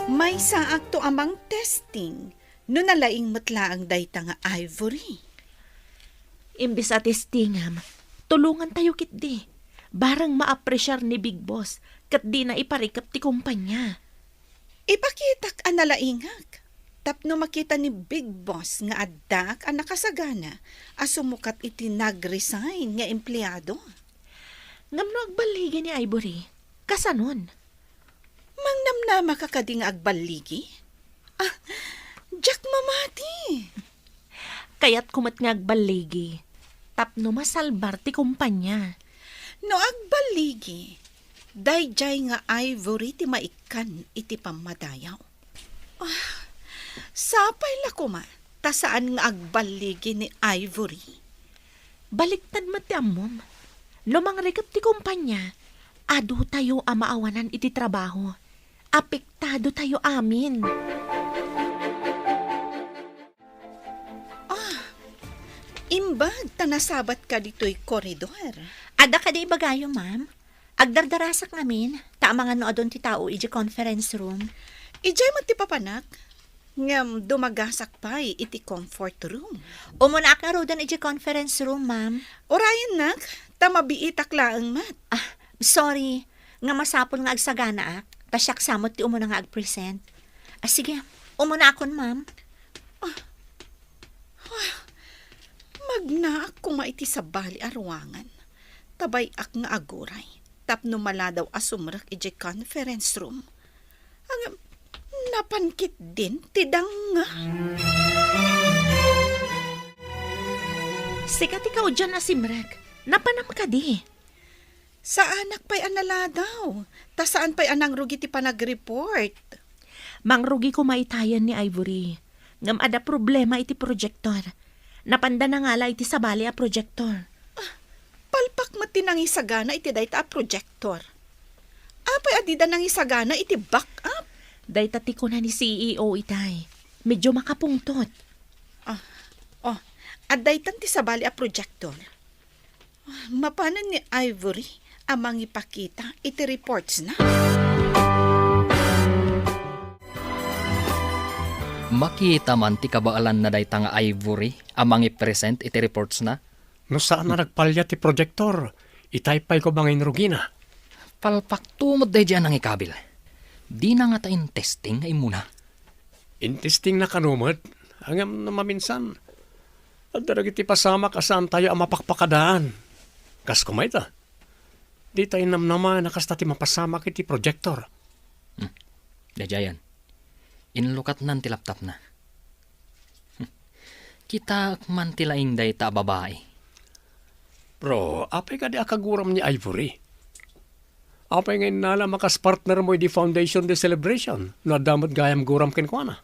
Maysaakto a mangtesting no nalaing met laeng dayta nga Ivory. Imbes a testingam, tulongantayo ketdi. Bareng maapresiar ni Big Boss ket dina iparikep ti kompania. Ipakitak a nalaingak tapno makita ni Big Boss nga addaak a nakasagana a sumukat iti nag-resign nga empleado. Ngem no agballigi ni Ivory, kasanon? Mangnamnamaka kadi nga agballigi? Ah, diak mamati. Kayatko met nga agballigi. tapno masalbar ti kumpanya. No agballigi, daydiay nga Ivory ti maikkan iti pammadayaw. Ah, sapay la koma ta saan nga agballigi ni Ivory. Baliktad met ti ammom. No mangregep ti kumpanya, adutayo a maawanan iti trabaho. Apektado tayo amin. Ah, imbag ta nasabatka ditoy koridor. Adda kadi ibagayo, ma'am? Agdardarasak ngamin, ta amangan no adun ti tao iti conference room. Idiay met ti papanak, ngem dumagasak pay iti comfort room. Umunaak ngaruden iti conference room, ma'am. Urayennak, ta mabiitak laeng met. Ah, sorry, nga masapul nga agsaganaak, ta siak sa met ti umuna nga agpresent. Ah, sige, umunaakon, ma'am. Ah, ah, magnaak koma iti sabali a ruangan. Ta bay-ak nga aguray tapno maladaw a sumrek idiay conference room. Ngem, napan ketdin ti danga. Sika ti kaudian a simrek. Napanam kadi? Saanak pay a naladaw, ta saan pay a nangrugi ti panagreport. Mangrugi koma itayen ni Ivory. Ngem adda problema iti projector. Napanda nangala iti sabali a projector. Ah, palpak met ti nangisagana iti dayta a projector. Apay a dida nangisagana iti backup? Dayta ti kuna ni C E O itay. Medyo makapungtot. Ah, oh, adda itan ti sabali a projector. Mapanen ni Ivory a mangipakita iti reportsna. Makita man ti kabaelanna dayta nga Ivory a mangipresent iti reportsna? No saan a nagpalya ti projector, itay pay koma nga inrugina. Palpakto met daydiay a nangikabil. Dina ngata intesting nga immuna? Intestingna kano met, ngem no maminsan, adda dagiti pasamak a saantayo a mapakpakadaan. Kas koma ita, dita innamnama a kasta ti mapasamak iti projector. Hmm. Daydiayen, inlukatnan ti laptopna. Hmm. Kitaek man ti laing dayta a babai. Bro, apay kadi a kaguram ni Ivory? Apay nga innalam a kas partnermo idi Foundation Day celebration no adda met gayam guram kenkuana?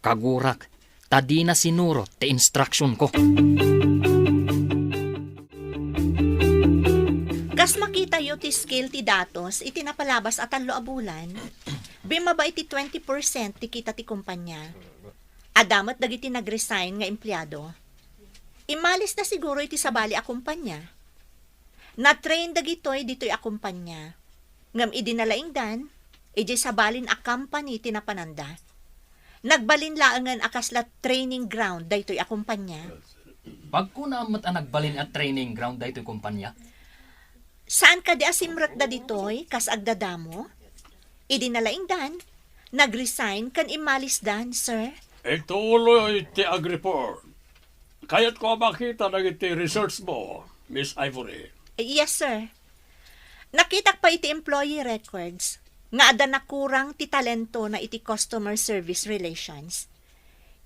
Kagurak, ta dina sinurot ti instructionko. Kas makitayo ti scale ti datos iti napalabas a tallo a bulan, bimmaba iti twenty percent ti kita ti kumpanya. Adda met dagiti nag-resign nga empleado. Immalisda siguro iti sabali a kumpanya. Na-train dagitoy ditoy a kumpanya. Ngem idi nalaingdan, idiay sabalin a company ti napananda. Nagbalin laengen a kasla training ground daytoy a kumpanya. Pagkunam met a nagbalin a training ground daytoy kumpanya? Saan kadi a simrekda ditoy kas agdadamo? Idi nalaingdan, nag-resign ken immalisdan, sir. Ituloy ti agreport. Kayatko a makita dagiti research mo, Miss Ivory. Yes, sir. Nakitak pay iti employee records nga adda nakurang ti talentona iti customer service relations.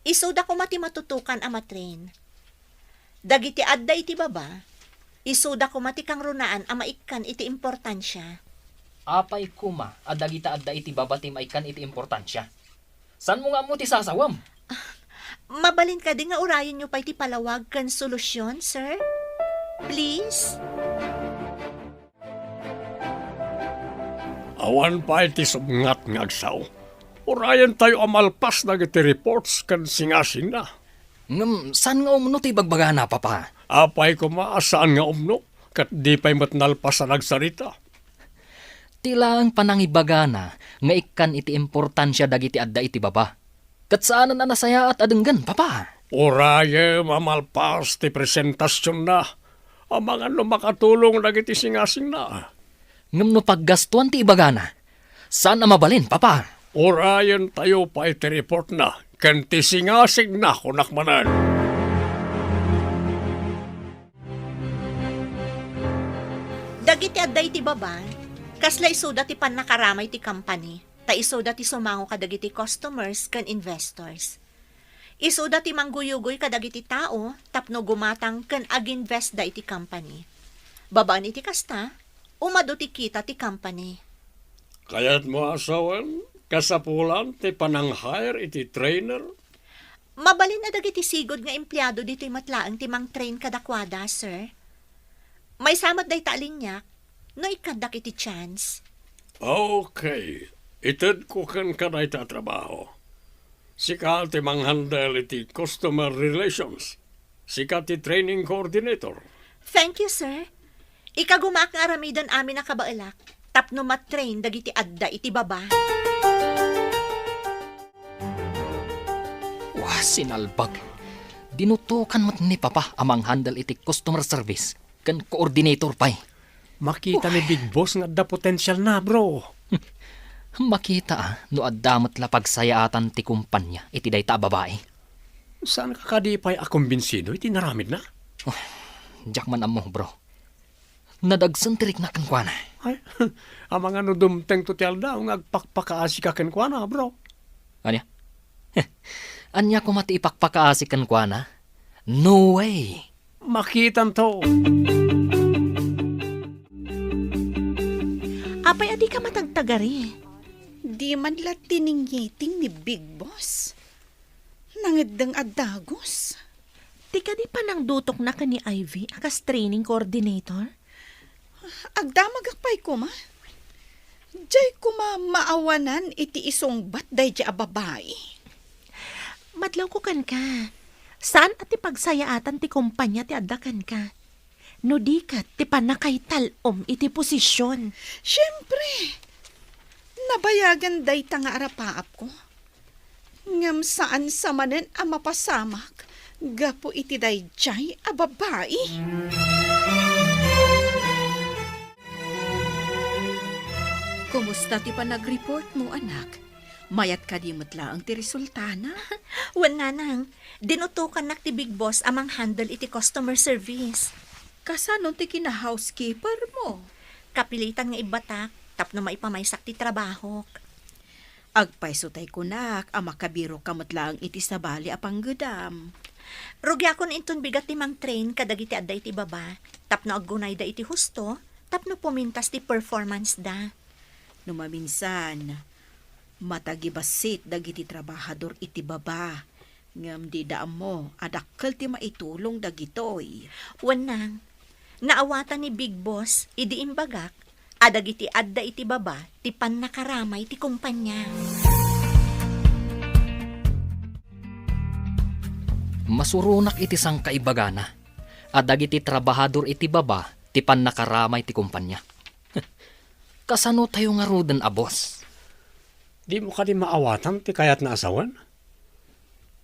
Isuda koma ti matutukan a matrain. Dagiti adda iti baba, isuda koma ti kangrunaan a maikkan iti importansia. Apay koma a dagita adda iti baba ti maikkan iti importansia? Saanmo nga ammo ti sasawem? Mabalin kadi nga urayenyo pay ti palawag ken solusyon, sir? Please? Awan pay ti subngat nga agsao. Urayentayo a malpas dagiti reports ken singasingna. Ngem saan nga umno ti ibagbagana, Papa? Apay koma a saan nga umno, ket di pay met nalpas a nagsarita. Ti laeng panangibagana nga ikkan iti importansia dagiti adda iti baba. Ket saanen a nasayaat a denggen, Papa. Urayem a malpas ti presentasionna, amangan no makatulong dagiti singasingna. Ngem no paggastuan ti ibagana, saan a mabalin, Papa. Urayentayo pay ti reportna ken ti singasingna, kunak manen. Dagiti adda iti baba, kasla isuda ti pannakaramay ti company, ta isuda ti sumango kadagiti customers ken investors. Isuda ti mangguyugoy kadagiti tao tapno gumatang ken aginvestda iti company. Babaen iti kasta, umadu ti kita ti company. Kayatmo a sawen, kasapulan ti panang-hire iti trainer? Mabalin a dagiti sigud nga empleado ditoy met laeng ti mangtrain kadakuada, sir. Maysa met dayta a liniak, no ikkandak iti chance. Okay. Itedko kenka dayta a trabaho. Sika ti manghandle iti customer relations. Sika ti training coordinator. Thank you, sir. Ikagumaak nga aramiden amin a kabaelak tapno matrain dagiti adda iti baba. Wa, sinalbag. Dinutokan met ni Papa a manghandle iti customer service ken coordinator pay. Makita ni Big Boss nga adda potensial na, bro. Makita, ah, no adda met la pagsayaatan ti kumpanya iti dayta a babai. Saan ka kadi pay a kumbinsido iti naramidna? Oh, diak man ammo, bro. Nadagsen ti rikna kenkuana. Ay, amangan no dumtengto ti aldaw nga agpakpakaasika kenkuana, bro. Ania? Ania koma ti ipakpakaasi kenkuana? No way! Makitanto. Apay a dika matagtagari? Di man la tiningiting ni Big Boss. Nangeddeng a dagus. Ti kadi panangdutokna ken ni Ivy a kas training coordinator? Agdamagak pay koma. Diay koma maawanan iti isungbat daydiay a babai. Madlawko kenka. Saan a ti pagsayaatan ti kumpanya ti adda kenka. No di ket ti pannakaital-om iti posision. Siempre, nabayagan dayta nga arapaapko. Ngem saan sa manen a mapasamak gapu iti daydiay a babai. Kumusta ti panagreport mo, anak? Mayat kadi met laeng ti resultana? Wen, nanang, dinutokannak ti Big Boss a manghandle iti customer service. Kasano ti kina-housekeeper mo? Kapilitan nga ibbatak tapno maipamaysak ti trabahok. Agpayso tay kunak a makabiroka met laeng iti sabali a panggedam. Rugiakon inton bigat ti mangtrain kadagiti adda iti baba tapno aggunayda iti husto tapno pumintas ti performance da. No maminsan, matagibassit dagiti trabahador iti baba, ngem dida ammo a dakkel ti maitulong dagitoy. Wen, nang, naawatan ni Big Boss idi imbagak a dagiti adda iti baba ti pannakaramay ti kumpanya. Masuronak iti sangkaibagana a dagiti trabahador iti baba ti pannakaramay ti kumpanya. Kasano tayo ngaruden a boss? Dimo kadi maawatan ti kayatna a sawen?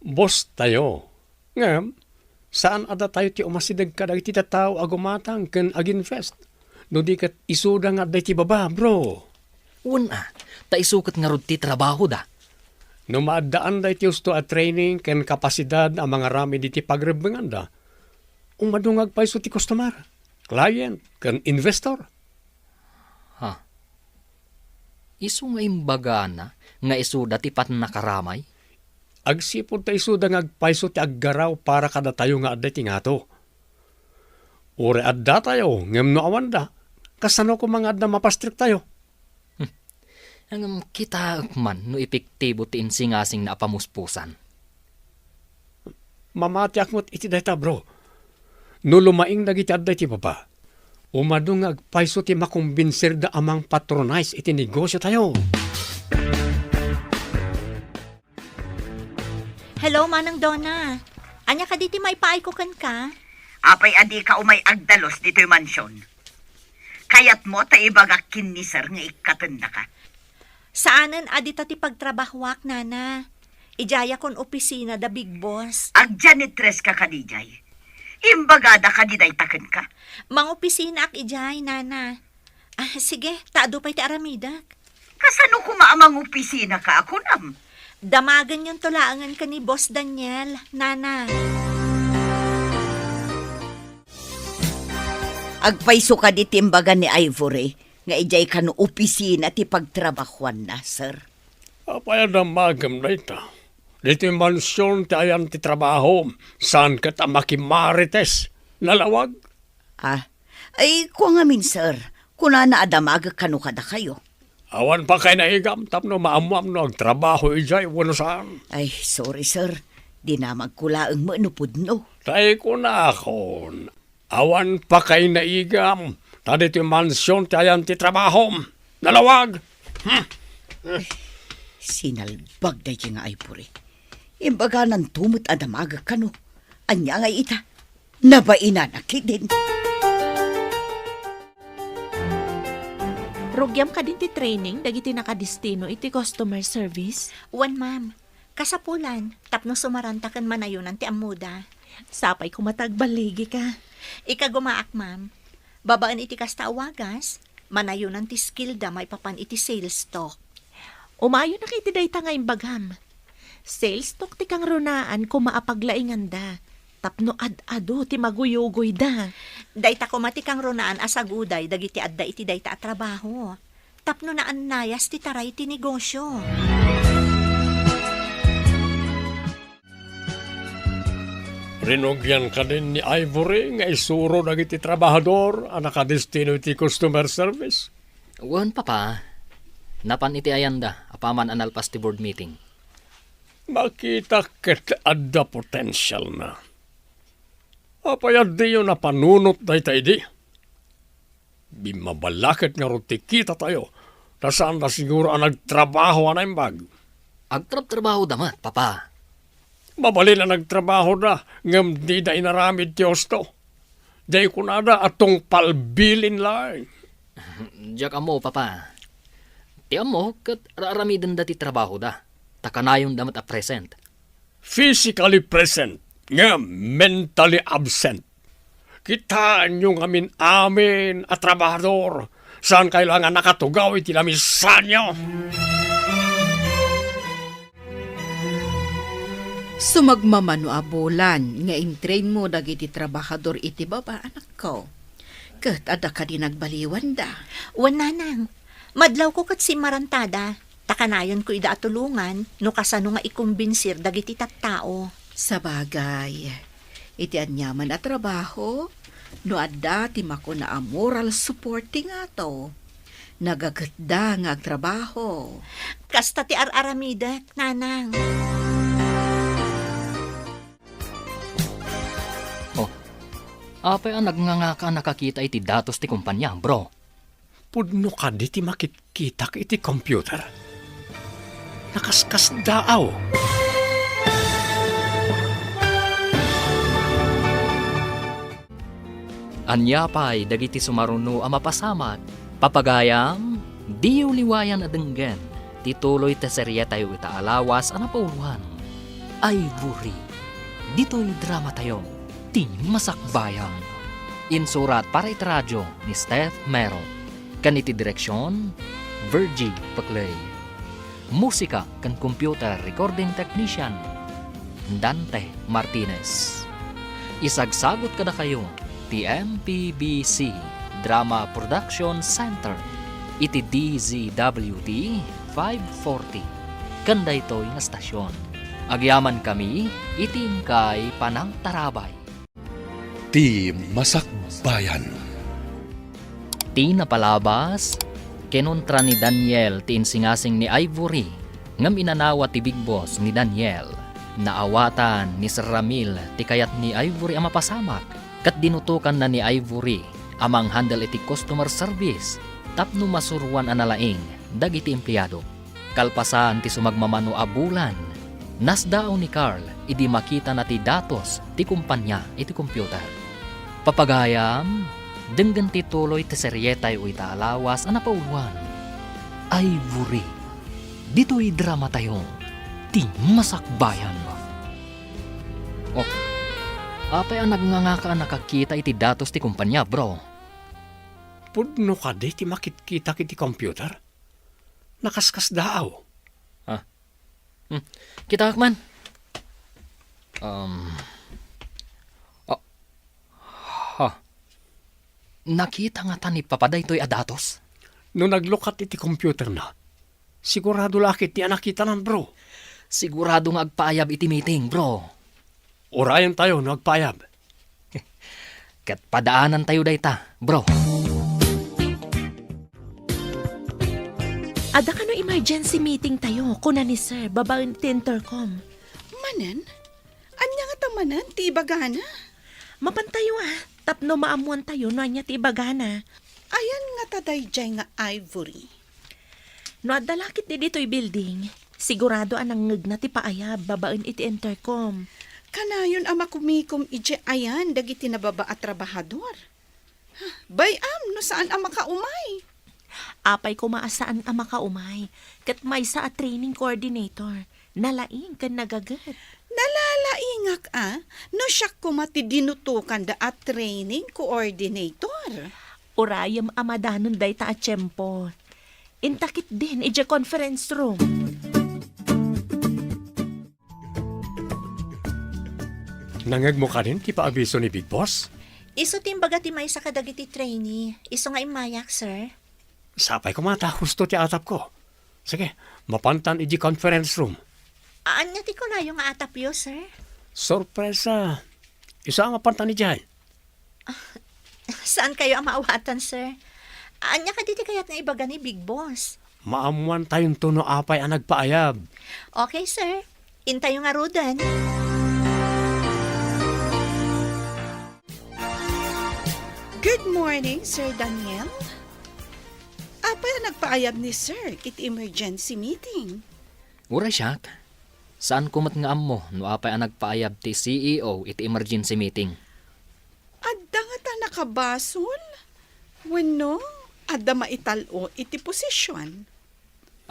Boss tayo. Ngem, saan a datayo ti umasideg kadagiti tattao a gumatang ken aginvest. No di ket isuda nga adda iti baba, bro. Wen a, ta isu ket ngarud ti trabahoda. No maaddaanda iti husto a training ken kapasidad a mangaramid iti pagrebbenganda, umadu nga agpayso ti customer, client, ken investor. Ha? Isu nga imbagana nga isuda ti pannakaramay? Agsipud ta isuda nga agpayso ti aggaraw para kadatayo nga adda iti ngato. Uray addatayo, ngem no awanda, kasano koma nga adda mapastriktayo? Hmm. Ngem kitaek man no epektibo ti insingasingna a pamuspusan. Mamatiak met iti dayta, bro. No lumaing dagiti adda iti baba, umadu nga agpayso ti makombinsirda a mangpatronize iti negosiotayo. Hello, Manang Donna. Ania kadi ti maipaayko kenka? Apay a dika umay agdalus ditoy mansion? Kayatmo ta ibagak ken ni Sir nga ikkatennaka? Saanen a dita ti pagtrabahoak, Nana. Idiayakon opisina da Big Boss. Agjanitress ka kadi idiay? Imbagada kadi dayta kenka? Mangopisinaak idiay, Nana. Ah, sige, ta adu pay ti aramidek. Kasano koma a mangopisinaka a kunam? Damagenyonto laengen ken ni Boss Daniel, Nana. Agpayso kadi ti imbaga ni Ivory nga idiay kano opisina ti pagtrabahoanna, sir? Apay a damagem dayta? Ditoy mansion ti ayan ti trabaho, saan ket a makimarites. Nalawag? Ah, ay, kua ngamin, sir. Kunana a damagek kano kadakayo. Awan pa kay naigam tapno maammuam no agtrabaho idiay wenno saan. Ay, sorry, sir. Dinamagko laeng met no pudno. Tay kunakon, awan pa kay naigam, ta ditoy mansion ti ayan ti trabahom. Nalawag! Hmm. Sinalbag daydi nga Ivory. Imbagananto met a damagek kano. Ania nga ita? Nabainan a ketdin. Rugiam kadin ti training dagiti nakadistino iti customer service? Wen, ma'am. Kasapulan, tapno sumaranta ken manayonan ti ammoda. Sapay koma ta agballigika. Ikagumaak, ma'am. Babaen iti kasta a wagas, manayonan ti skillda maipapan iti sales talk. Umayonak iti dayta nga imbagam. Sales talk ti kangrunaan koma a paglainganda tapno ad-adu ti maguyugoyda. Dayta koma ti kangrunaan a saguday dagiti adda iti dayta a trabaho tapno naannayas ti taray ti negosio. Rinugian kadin ni Ivory nga isuro dagiti trabahador a nakadistino iti customer service? Wen, Papa. Napan iti ayanda apaman a nalpas ti board meeting. Makita ket adda potensialna. Apay a diyo napanunot dayta idi? Bimmabalaket ngarud ti kitatayo, ta saanda siguro a nagtrabaho a naimbag. Agtrabtrabahoda met, Papa. Mabalin a nagtrabahoda, ngem dida inaramid ti husto. Diay kunada a tungpal bilin laeng. Diak ammo, Papa. Ti ammo, ket ar-aramidenda ti trabahoda, ta kanayonda met a present. Physically present, ngem mentally absent. Kitaenyo ngamin amin a trabahador, saankayo la nga nakatugaw iti lamisanyo. Sumagmamano a bulan nga intrainmo dagiti trabahador iti baba, anakko. Ket adda kadi nagbaliwanda? Wen, nanang. Madlawko ket simmarantada. Ta kanayonko ida a tulongan no kasano nga ikombinsir dagiti tattao. Sabagay, iti aniaman a trabaho, no adda ti makuna a moral support ti ngato, nagaketda nga agtrabaho. Kasta ti ar-aramidek, nanang. Oh, apay a nagngangaka a nakakita iti datos ti kompania, bro? Pudno kadi ti makitkitak iti computer? Nakaskasdaaw. Ania pay dagiti sumaruno a mapasamak? Papagayam, diyo liwayan a denggen ti tuloy ti serietayo ita a lawas a napauloan, Ivory. Ditoy dramatayo, ti masakbayan. Insurat para iti radio ni Steph Mero. Ken iti direksion, Virgie Peclay. Musika ken computer recording technician, Dante Martinez. Isagsagut kadakayo ti M P B C Drama Production Center iti D Z W T five forty ken daytoy nga stasyon. Agyamankami iti inkay panangtarabay. Ti Masakbayan. Ti napalabas, kinuntra ni Daniel ti insingasing ni Ivory, ngem inanawa ti Big Boss ni Daniel. Naawatan ni Sir Ramil ti kayat ni Ivory a mapasamak, ket dinutokanna ni Ivory a manghandle iti customer service tapno masuroan a nalaing dagiti empleyado. Kalpasan ti sumagmamano a bulan, nasdaaw ni Carl idi makitana ti datos ti kompania iti computer. Papagayam, denggen ti tuloy ti serietayo ita a lawas a napauloan, Ivory. Ditoy dramatayo, ti masakbayan. Oh, apay a nagngangaka a nakakita iti datos ti kompania, bro? Pudno kadi ti makitkitak iti computer? Nakaskasdaaw. Ah. Hmm. Kitaak man. Um, ah, ha. Nakita ngata ni Papa daytoy a datos? No naglukat iti computer na, sigurado la a ket ti a nakitanan, bro. Sigurado nga agpaayab iti meeting, bro. Urayentayo no agpaayab. Ket padaanantayo dayta, bro. Adda kano emergency meeting tayo, kuna ni Sir, babaen iti intercom. Manen? Ania ngata manen ti ibagana? Mapantayo, ah, tapno maammoantayo no ania ti ibagana. Ayan ngata daydiay nga Ivory? No adda la ketdi ditoy building, sigurado a nangngegna ti paayab babaen iti intercom. Kanayon a makumikom idiay ayan dagiti nababa a trabahador. Bay-am no saan a makaumay. Apay koma a saan a makaumay, ket maysa a training coordinator, nalaing ken nagaget. Nalalaingak a no siak koma ti dinutokanda a training coordinator. Urayem a madanon dayta a tiempo. Inta ketdin idiay conference room. Nangngegmo kadin ti paabiso ni Big Boss? Isu ti imbaga ti maysa kadagiti trainee. Isu nga immayak, sir. Sapay koma ta husto ti atapko. Sige, mapantan idiay conference room. Ania ti kunayo nga atapyo, sir? Sorpresa. Isu a mapantan idiay. Saankayo a maawatan, sir. Ania kadi ti kayat nga ibaga ni Big Boss? Maammoantayonto no apay a nagpaayab. Okay, sir. Intayo ngaruden. Good morning, Sir Daniel. Apay a nagpaayab ni Sir iti emergency meeting? Uray siak, saanko met nga ammo no apay a nagpaayab ti C E O iti emergency meeting. Adda ngata nakabasol? Wenno, adda maital-o iti posisyon?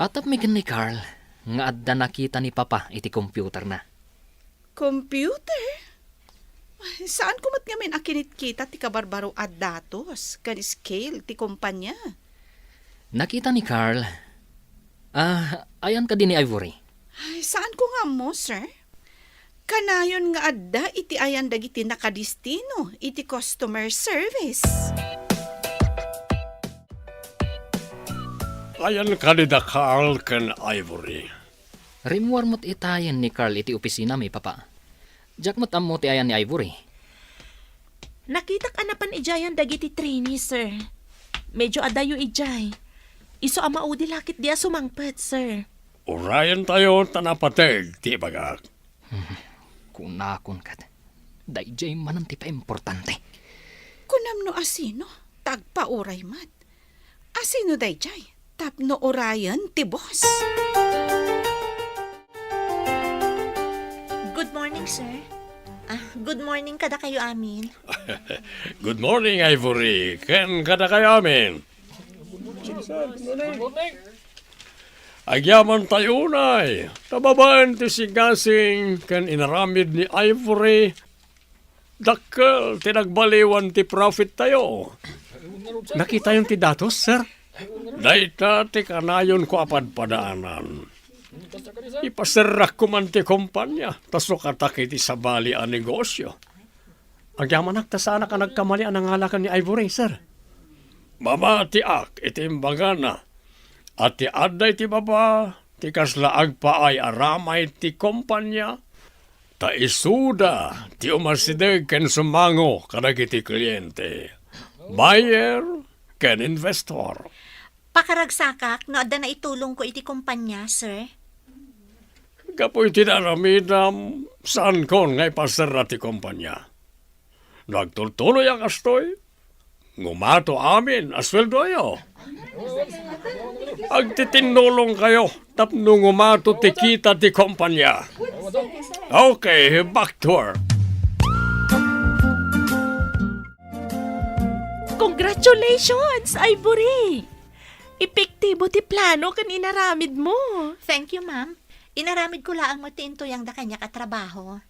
Atapmi ken ni Carl nga adda nakita ni Papa iti computerna. Computer? Ay, saanko met ngamin a kinitkita ti kabarbaro a datos ken scale ti kompanya. Nakita ni Carl. Ah, ayan kadi ni Ivory? Ay, saanko nga ammo, sir. Kanayon nga adda iti ayan dagiti nakadistino iti customer service. Ayan kadi da Carl ken Ivory? Rimmuar met itayen ni Carl iti opisinami, Papa. Diak met ammo ti ayan ni Ivory. Nakitak a napan idiayan dagiti trainee, sir. Medyo adayo idiay. Isu a maudi la ketdi a sumangpet, sir. Urayentayo ta napateg ti ibagak. Kunakon ket, daydiay manen ti paimportante. Kunam no asino, ta agpauray met. Asino daydiay? Tapno urayen ti boss. Good morning, sir. Ah, good morning kadakayo amin. Good morning, Ivory, ken kadakayo amin. Agyamantayo unay, ta babaen ti sigasing ken inaramid ni Ivory, dakkel ti nagbaliwan ti profittayo. Nakitayon ti datos, sir? Dayta ti kanayonko a padpadaanan. Ipaserrakko man ti kompania, ta sukatak iti sabali a negosyo. Agyamanak ta saanak a nagkamali a nangala ken ni Ivory, sir. Mamatiak iti imbagana a ti adda iti baba ti kasla agpaay a ramay ti kompania, ta isuda ti umasideg ken sumango kadagiti kliente, buyer, ken investor. Pakaragsakak no adda naitulongko iti kompania, sir. Gapu iti naaramidam, saankon nga ipaserra ti kompania. No agtultuloy a kastoy, ngumato amin a sueldoyo. Agtitinnulongkayo tapno ngumato ti kita ti kompania. Okay, back to work. Congratulations, Ivory! Epektibo ti plano ken inaramidmo. Thank you, ma'am. Inaramidko laeng met ti intuyangda kaniak a trabaho.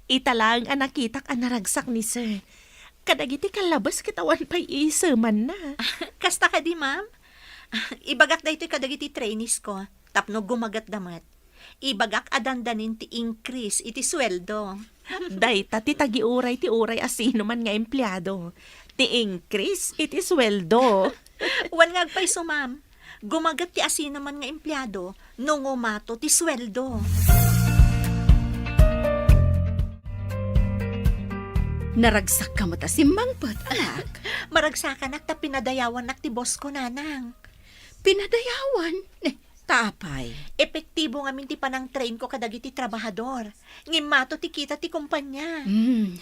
Ita laeng a nakitak a naragsak ni Sir. Kadagiti kallabes ket awan pay iisemanna. Kasta kadi, ma'am? Ibagak daytoy kadagiti trainees ko, tapno gumagetda met. Ibagak a dandanin ti increase iti sueldo. Dayta ti tagiuray ti uray a sinuman nga empleado. Ti increase iti sueldo. Wen nga agpayso, ma'am. Gumaget ti asinoman nga empleado no ngumato ti sueldo. Naragsakka met a simmangpet, anak. Maragsakanak ta pinadayawannak ti boss ko, nanang. Pinadayawan? Eh, ta apay? Epektibo ngamin ti panangtrain ko kadagiti trabahador. Ngimmato ti kita ti kumpanya. Hmm.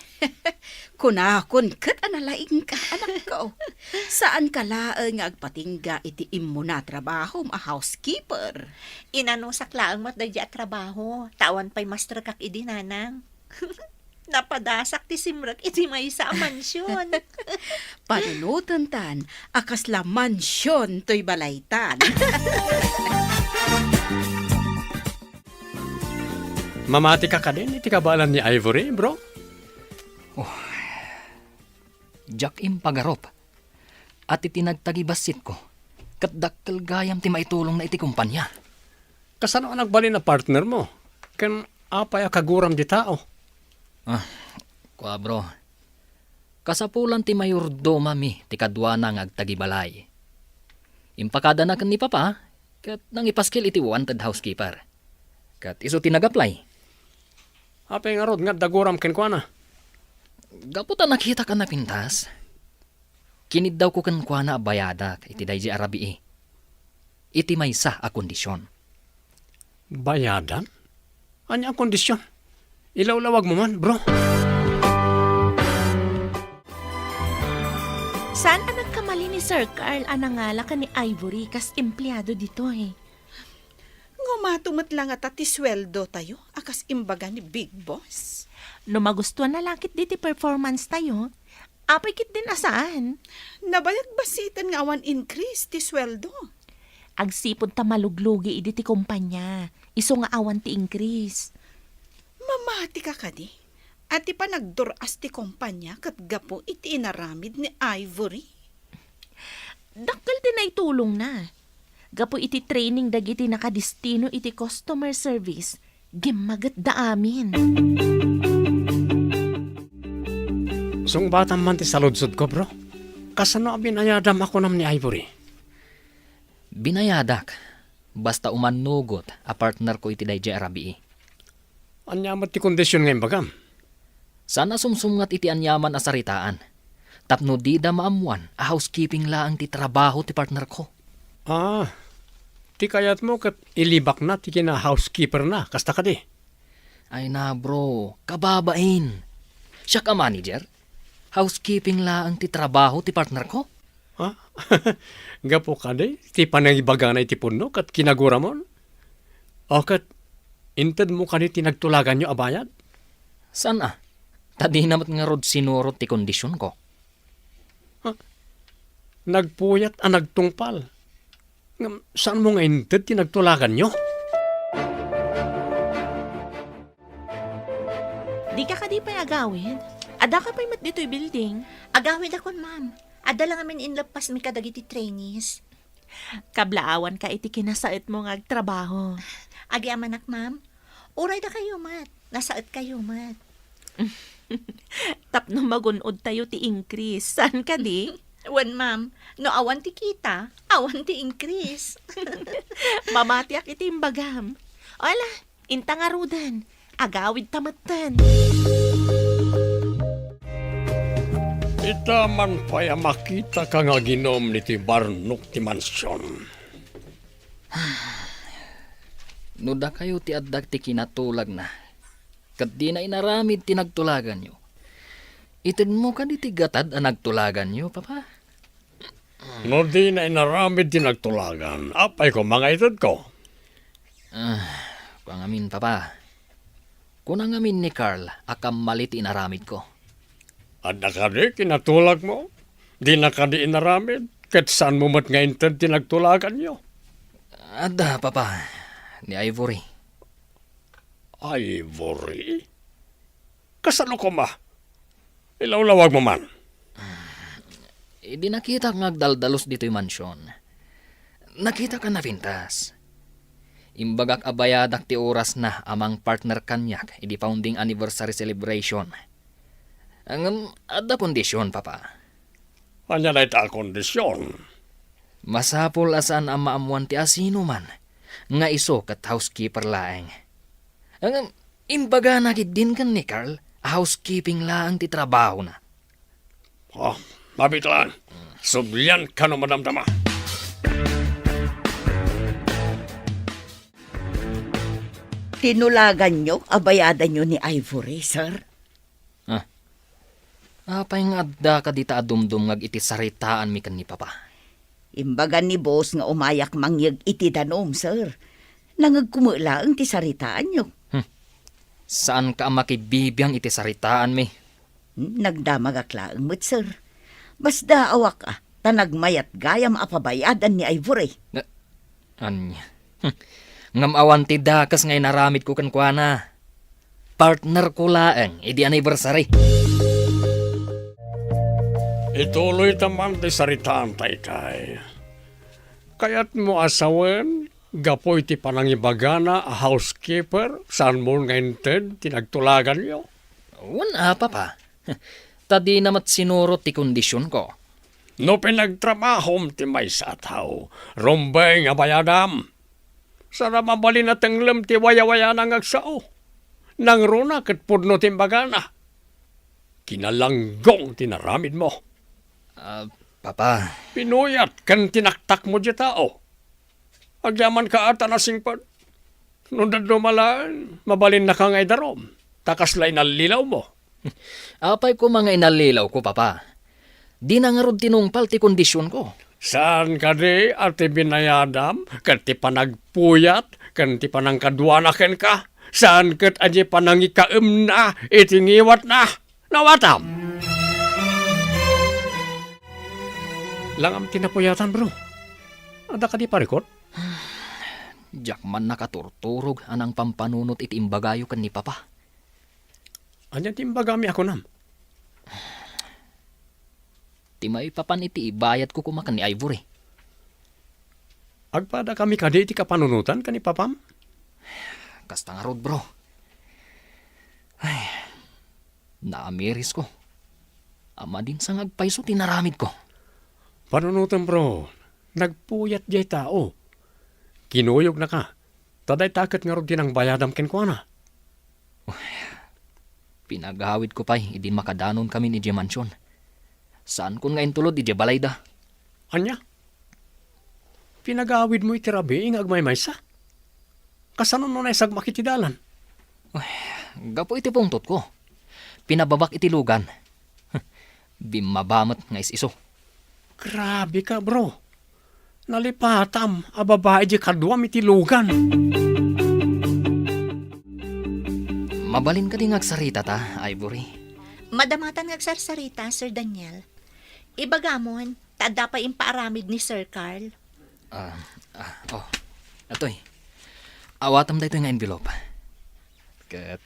Kunakon ket a nalaingka, anakko. Saanka laeng nga agpatingga iti immuna a trabahom a housekeeper. Inanusak laeng met daydi a trabaho, ta awan pay masterkak idi, nanang. Napadasak ti simrek iti maysa a mansion. Panunotentan a kasla mansion toy balaytan. Mamatika kadin iti kabaelan ni Ivory, bro? Oh, diak impagarup. At iti nagtagibassitko, ket dakkel gayam ti maitulongna iti kumpanya. Kasano a nagbalin a partner mo? Ken apay a kaguram di tao? Ah, kua, bro. Kasapulan ti mayordomami ti kaduana nga agtagibalay. Impakadana ken ni Papa, ket nangipaskil iti wanted housekeeper. Ket isu ti nag-apply. Apay ngarud nga adda guram kenkuana? Gapu ta nakitak a napintas, kiniddawko kenkuana a bayadak iti daydi a rabii. Iti maysa a kondision. Bayadan? Ania a kondision? Ilawlawag mo man, bro. Saan a nagkamali ni Sir Carl a nangala ken ni Ivory kas empleado ditoy? Ngumato met la ngata ti sueldotayo a kas imbaga ni Big Boss? No magustuanna la ketdi ti performance tayo, apay ketdin a saan? Nabayag bassiten nga awan increase ti sueldo. Agsipud ta maluglugi idi ti kumpanya, isu nga awan ti increase. Mamatika kadi a ti panagdur-as ti kumpanya ket gapu iti inaramid ni Ivory? Dakkel ti naitulongna. Gapu iti training dagiti nakadistino iti customer service, gimmagetda amin. Sungbatam man ti saludsodko, bro. Kasano a binayadam a kunam ni Ivory? Binayadak, basta umannugot a partnerko iti daydiay a rabii. Ania met ti kondision nga imbagam? Saan a sumsumngat iti aniaman a saritaan, tapno dida maammoan a housekeeping laeng ti trabaho ti partnerko. Ah, ti kayatmo ket ilibakna ti kina-housekeeperna, kasta kadi? Ay na, bro, kababain. Siak a manager? Housekeeping laeng ti trabaho ti partnerko? Ha? Gapu kadi ti panangibagana iti pudno ket kinaguramon? O ket intedmo kadi ti nagtulaganyo a bayad? Saan a? Ta dina met ngarud sinurot ti kondisionko. Ha? Nagpuyat a nagtungpal. Ngem saanmo nga inted ti nagtulaganyo? Dika kadi pay agawid? Addaka pay met ditoy building? Agawidakon, ma'am. Adda la ngamin inleppasmi kadagiti trainees. Kablaawanka iti kinasaetmo nga agtrabaho. Agyamanak, ma'am. Uray dakayo met, nasaetkayo met. Tapno magun-odtayo ti increase, saan kadi? Wen, ma'am, no awan ti kita, awan ti increase. Mamatiak iti imbagam. Ala, inta ngaruden, agawidta metten. Ita man pay a makitaka nga aginum iti barnok ti mansion. No dakayo ti adda ti kinatulagna, ket dina inaramid ti nagtulaganyo, itedmo kadi ti gatad a nagtulaganyo, Papa? No dina inaramid ti nagtulagan, apay koma nga itedko? Ah, kua ngamin, Papa. Kuna ngamin ni Carl a kammali ti inaramidko. Adda kadi kinatulagmo? Dina kadi inaramid, ket saanmo met nga inted ti nagtulaganyo? Adda, Papa, ni Ivory. Ivory? Kasano koma? Ilawlawagmo man. Idi nakitak nga agdaldalus ditoy mansion, nakitak a napintas. Imbagak a bayadak ti orasna a mangpartner kaniak idi founding anniversary celebration. Ngem adda kondision, Papa. Ania dayta a kondision? Masapul a saan a maammuan ti asinoman nga isu ket housekeeper laeng. Ngem, imbagana ketdin ken ni Carl a housekeeping laeng ti trabahona. Oh, mabitlan. Sublianka no madamdama. Tinulaganyo a bayadanyo ni Ivory, sir? Ah. Apay nga adda kadita a dumdumngag iti saritaanmi ken ni Papa? Imbaga ni boss nga umayak mangyeg iti danum, sir. Nangegko met laeng ti saritaanyo. Hmm. Saanka a makibibiang iti saritaanmi. Hmm, nagdamagak laeng met, sir. Basdaawak a, ta nagmayat gayam a pabayadan ni Ivory. Na-, Ania? Hmm. Ngem awan ti dakes nga inaramidko kenkuana. Partnerko laeng idi anniversary. Ituloyta man ti saritaan, Taytay. Kayatmo a sawen, gapu iti panangibagana a housekeeper, saanmo nga inted ti nagtulaganyo? Wen a, Papa. Ta dina met sinurot ti kondisionko. No pinagtrabahom ti maysa a tao, rumbeng a bayadam. Saan a mabalin a tenglem ti wayawayana nga agsao. Nangruna ket pudno ti imbagana. Kinalanggong ti naramidmo. Ah, Papa. Pinuyat ken tinaktakmo diay tao. Agyamanka a ta nasingpet. No dadduma laeng, mabalinnaka nga idarum, ta kasla inallilawmo. Apay koma nga inallilawko, Papa? Dina ngarud tinungpal ti kondisionko. Saan kadi a ti binayadam ket ti panagpuyat ken ti panangkaduana kenka? Saan ket a diay panangikaemna iti ngiwatna? Nawatam! Langam ti napuyatan, bro. Adda kadi parikut? Diak man nakaturturog a nangpampanunot iti imbagayo ken ni Papa. Ania ti imbagami a kunam? Ti maipapan iti ibayadko koma ken ni Ivory. Agpadakami kadi iti kapanunotan ken ni Papam? Kasta ngarud, bro. Ay, naamirisko. Amadin sa nga agpayso ti naramidko. Panunotem, bro. Nagpuyat diay tao. Kinuyognaka. Ta dayta ket ngarud ti nangbayadam kenkuana. Pinagawidko pay idi makadanonkamin idiay mansion. Saankon nga intulod idiay balayda. Ania? Pinagawidmo iti rabii nga agmaymaysa? Kasano no naisagmak iti dalan? Uy, gapu iti pungtotko. Pinababak iti lugan. Bimmaba met nga is-isu. Grabe ka, bro. Nalipatam a babai diay kaduam iti lugan. Mabalin kadi nga agsarita ta, Ivory? Madamatan nga agsarsarita, Sir Daniel. Ibagamon, ta adda pay impaaramid ni Sir Carl. Ah, ah, oh. Atoy. Awatam daytoy nga envelope. Ket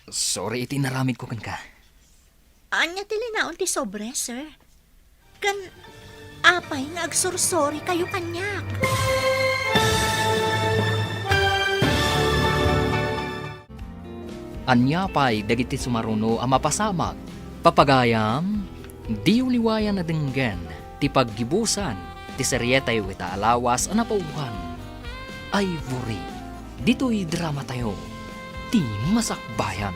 sorry iti inaramidko kenka. Ania ti linaon ti sobre, sir? Ken apay nga agsursori kayo kaniak? Ania pay dagiti sumaruno a mapasamak? Papagayam, diyo liwayan a denggen ti paggibusan ti serietayo ita a lawas a napauloan, Ivory. Ditoy dramatayo, ti Masakbayan.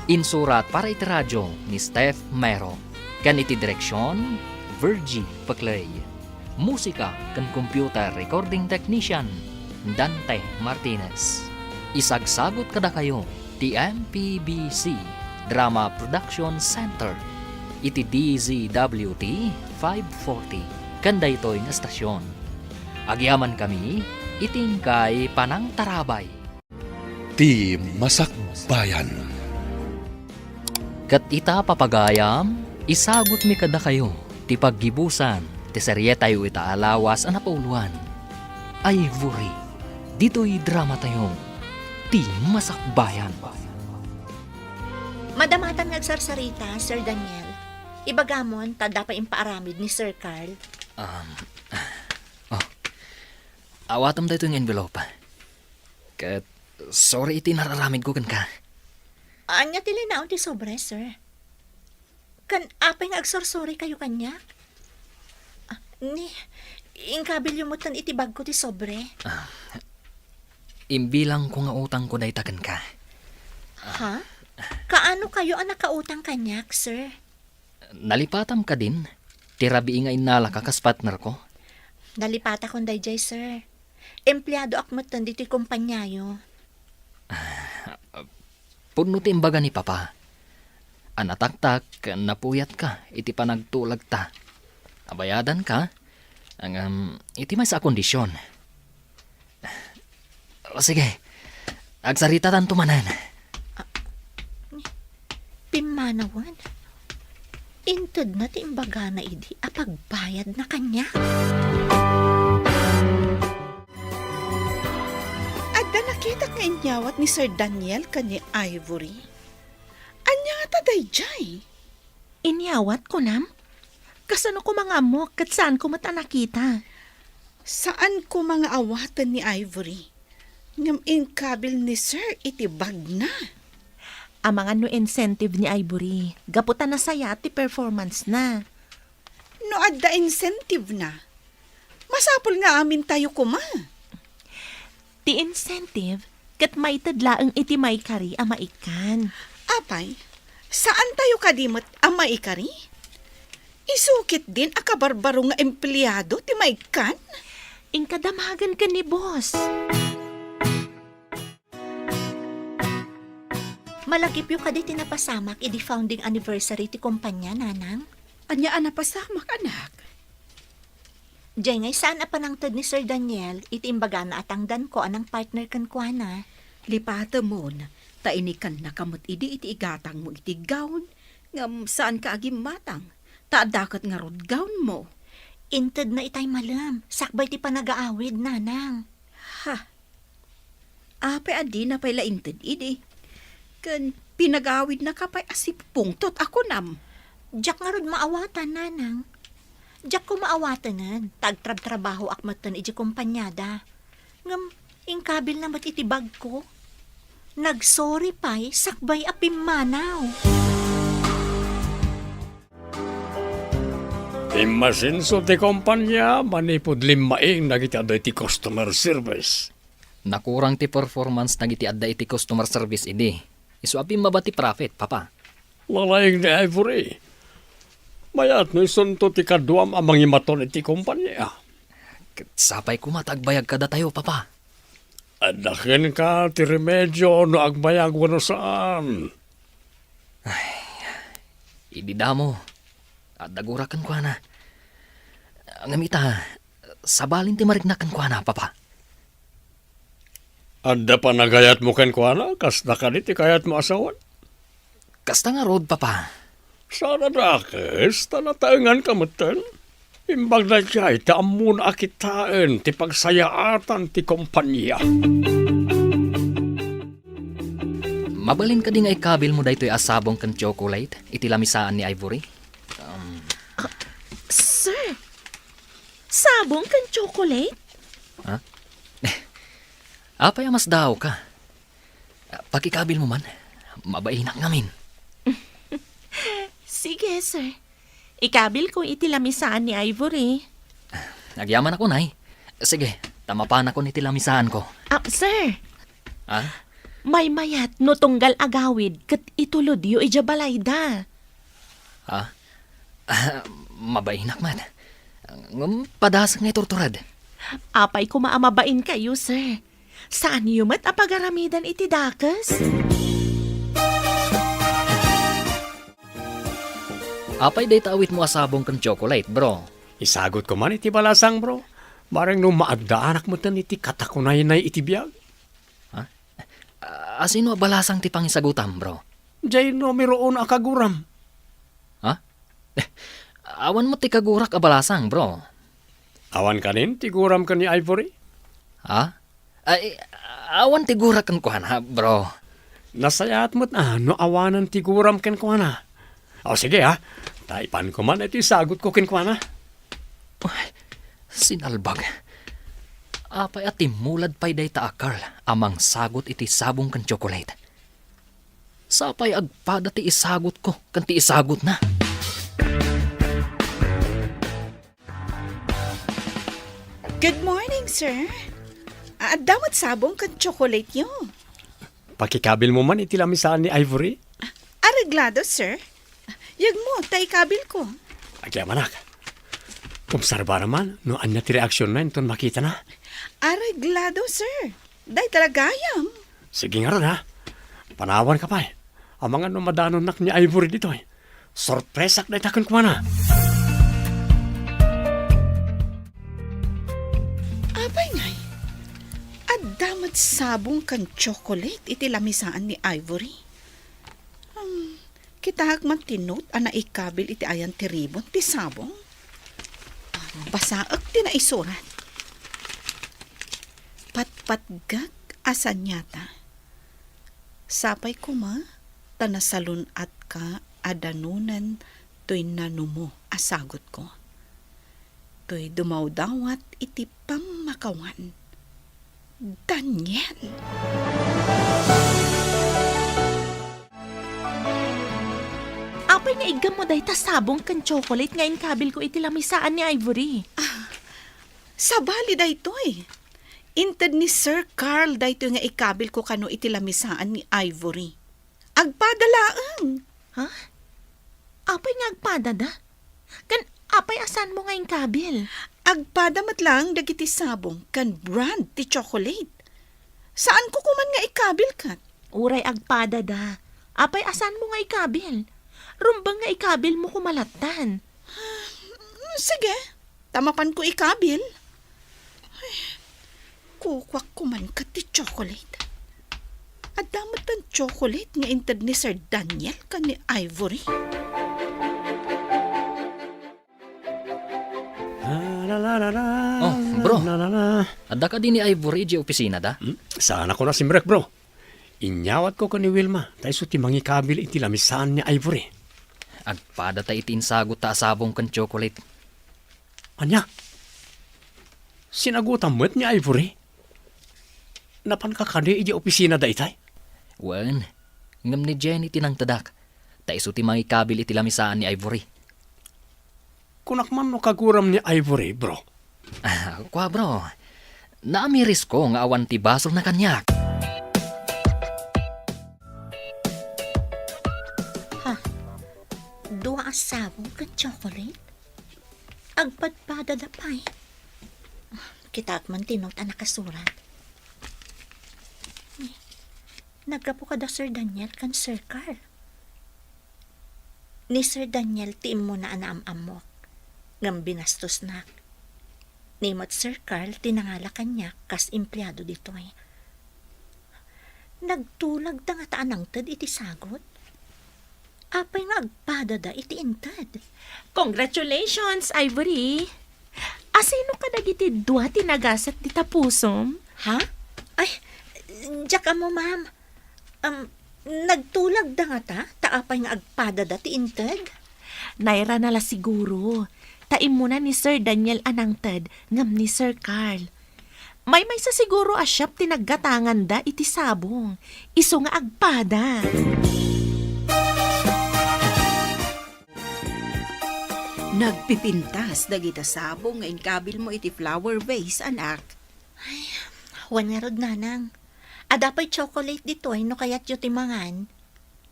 Insurat para iti radio ni Steph Mero, ken iti direksion, Virgie Peclay. Musika ken computer recording technician, Dante Martinez. Isagsagut kadakayo ti M P B C Drama Production Center iti D Z W T five forty ken daytoy nga estasion. Agyamankami iti inkay panangtarabay. Ti Masakbayan. Ket ita, papagayam, isagutmi kadakayo ti paggibusan ti serietayo ita a lawas a napauloan, Ivory, ditoy dramatayo, Ti Masakbayan. Madamatan nga agsarsarita, Sir Daniel. Ibagamon, ta adda pay impaaramid ni Sir Carl. Um, oh. Awatem daytoy nga envelope. Ket sorry iti nararamidko kenka. Ania ti linaon ti sobre, sir? Ken apay nga agsursori kayo kaniak? Ah, ni, Inkabilyo metten iti bagko ti sobre. Ah, imbilangko nga utangko dayta kenka. Ha? Kaano kayo a nakautang kaniak, sir? Nalipatam kadin ti rabii nga innalaka kas partnerko? Nalipatakon daydiay, sir. Empleadoak metten ditoy kompaniayo. Ah, pudno ti imbaga ni Papa. A nataktak, napuyatka iti panagtulagta. Abayadanka, ngem iti maysa a kondisyon. O, sige. Agsaritatanto manen. Pimmanawen, intedna ti imbagana idi a pagbayadna kaniak. Adda nakitak nga inyawat ni Sir Daniel ken ni Ivory. Ania ngata daydiay? Inyawat, kunam? Kasano koma nga ammok ket saanko met a nakita? Saan koma nga awaten ni Ivory, ngem inkabil ni Sir iti bagna. Amangan no incentive ni Ivory, gapu ta nasayaat ti performance na. No adda incentive na, masapul nga amintayo koma. Ti incentive ket maited laeng iti maikari a maikkan. Apay, saantayo kadi met a maikari? Isu ketdin a kabarbaro nga empleado ti maikkan? Inka damagen ken ni boss. Malagipyo kadi ti napasamak idi founding anniversary ti kompania, Nanang? Ania a napasamak, anak? Diay ngay saan a panangted ni Sir Daniel iti imbagana a tangdanko a nang-partner kenkuana. Lipatemon, ta inikannaka met idi iti igatangmo iti gown, ngem saanka a gimmatang, ta adda ket ngarud gownmo. Intedna itay malem, sakbay ti panagaawid, Nanang. Ha? Apay a dina pay la inted idi? Ken pinagawidnaka pay a sipungtot a kunam? Diak ngarud maawatan, Nanang. Diak ko maawatanen, ta agtrabtrabahoak metten idiay kompaniada. Ngem, inkabilna met iti bagko. Nagsorry pay sakbay a pimmanaw. Immasinso ti kompania manipud limmaing dagiti adda iti customer service. Nakurang ti performance dagiti adda iti customer service idi. Isu a pimmaba ti profit, Papa. Lalaing ni Ivory. Mayat no isunto ti kaduam a mangimaton iti kompania. Ket sapay koma ta agbayag kadatayo, Papa. Adda kenka ti remedio no agbayag wenno saan. Ay, idi damo, adda gurak kenkuana. Ngem ita, sabalin ti mariknak kenkuana, Papa. Adda panagayatmo kenkuana, kasta kadi ti kayatmo a sawen? Kasta ngarud, Papa. Saan a dakes, ta nataenganka metten. Imbag daydiay, ta ammona a kitaen ti pagsayaatan ti kompania. Mabalin kadi nga ikabilmo daytoy a sabong ken chocolate iti lamisaan ni Ivory? Um, Sir, sabong ken chocolate? Ha? Apay a masdaawka? Pakikabilmo man. Mabainak ngamin. Sige, sir. Ikabilko iti lamisaan ni Ivory. Agyamanak unay. Sige, ta mapanakon iti lamisaanko. Ah, sir. Ha? Maymayat no tunggal agawid ket itulodyo idiay balayda. Ha? Ah, mabainak met. Ngem padasek nga iturtured. Apay koma a mabainkayo, sir. Saanyo met a pagaramidan iti dakes? Apay dayta awitmo a sabong ken chocolate, bro? Isagutko man iti balasang, bro. Bareng no maagdaanak metten iti katakunaynay iti biag. Ha? A-, asino a balasang ti pangisagutam, bro? Diay numero uno a kaguram. Ha? Awan met ti kagurak a balasang, bro. Awan kanin ti guram ken ni Ivory? Ha? Ay, awan ti gurak kenkuana, bro. Nasayaat met a no awanen ti guram kenkuana. O, sige, ha. Ta ipanko man iti sagutko kenkuana. Ay, sinalbag. Apay a timmulad pay dayta a Carl a mangsagut iti sabong ken chocolate? Sapay agpada ti isagutko ken ti isagutna. Good morning, sir. Adda met sabong ken tsokolate yo. Pakikabilmo man iti lamisaan ni Ivory? Areglado, sir. Yegmo, ta ikabilko. Agyamanak. Obserba naman no ania ti reaksionna inton makitana. Areglado, sir. Dayta la gayam. Sige ngarud, ha? Panawanka pay. Amangan no madanonnak ni Ivory ditoy. Sorpresak dayta kenkuana. Apay ngay, adda met sabong ken tsokolate iti lamisaan ni Ivory. Hmm, kitaek man ti note a naikabil iti ayan ti ribon ti sabong. Basaek ti naisurat. Patpatgak a saniata. Sapay koma ta nasalun-atka a danonen toy nanumo a sagutko. Toy dumawdawat iti pammakawan. Daniel! Apay nga iggammo dayta sabong ken tsokolate nga inkabilko iti lamisaan ni Ivory? Ah, sabali daytoy. Inted ni Sir Carl daytoy nga ikabilko kano iti lamisaan ni Ivory. Agpada laeng. Ha? Apay nga agpadada? Ken apay a saanmo nga inkabil? Agpada met laeng dagiti sabong ken brand ti tsokolate. Saanko koman nga ikabil ket? Uray agpadada. Apay a saanmo nga ikabil? Rumbeng nga ikabilmo koma lattan. Sige, ta mapanko ikabil. Ay, kukuak koman ket ti tsokolate. Adda met ti tsokolate nga inted ni Sir Daniel ken ni Ivory. Oh, bro. Adda kadi ni Ivory idiay opisinada? Hmm? Saanakon a simrek, bro. Inyawatko ken ni Wilma, ta isu ti mangikabil iti lamisaan ni Ivory. Agpadata iti insagotta a sabong ken tsokolate. Ania? Sinagutam met ni Ivory? Napanka kadi idiay opisina daytay? Wen, ngem ni Jenny ti nangtedak, ta isu ti mangikabil iti lamisaan ni Ivory. Kunak man no kaguram ni Ivory, bro. Ah, kua, bro. Naamirisko nga awan ti basolna kaniak. Ha? Dua a sabong ken tsokolate? Agpadpadada pay. Kitaek man ti note a nakasurat. Naggapu kada Sir Daniel ken Sir Carl. Ni Sir Daniel ti immuna a naam-ammok, ngem binastosnak. Ni met Sir Carl ti nangala kaniak kas empleado ditoy. Nagtulagda ngata a nangted iti sagut? Apay nga agpadada iti inted? Congratulations, Ivory! Asino kadagiti dua ti nagasat dita pusom? Ha? Ay, diak ammo, ma'am. Um, nagtulagda ngata, ta apay nga agpadada ti inted? Nairana la siguro, ta immuna ni Sir Daniel a nangted ngem ni Sir Carl. Maymaysa siguro a shop ti naggatanganda iti sabong, isu nga agpada. Nagpipintas dagita sabong nga inkabilmo iti flower vase, anak. Ay, wen ngarud, nanang. Adda pay chocolate ditoy no kayatyo ti mangan.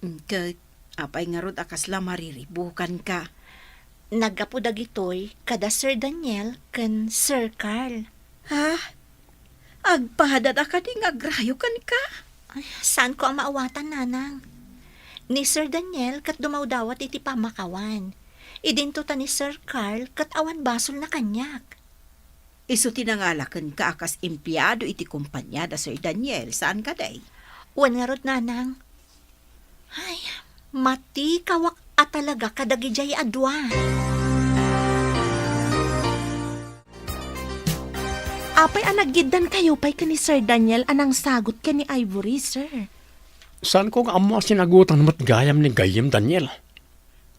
Mm, ket apay ngarud a kasla mariribukanka? Naggapu dagitoy kada Sir Daniel ken Sir Carl. Ha? Agpadada kadi nga agrayo kenka? Ay, saanko a maawatan, nanang. Ni Sir Daniel ket dumawdawat iti pammakawan. Idinto ta ni Sir Carl ket awan basolna kaniak. Isu ti nangala kenka a kas empleado iti kompania da Sir Daniel, saan kadi? Wen ngarud, nanang. Ay, matikawak a talaga kadagidiay a dua. Apay a naggiddankayo pay ken ni Sir Daniel a nangsagut ken ni Ivory, sir? Saanko nga ammo a sinagutan met gayam ni gayyem Daniel.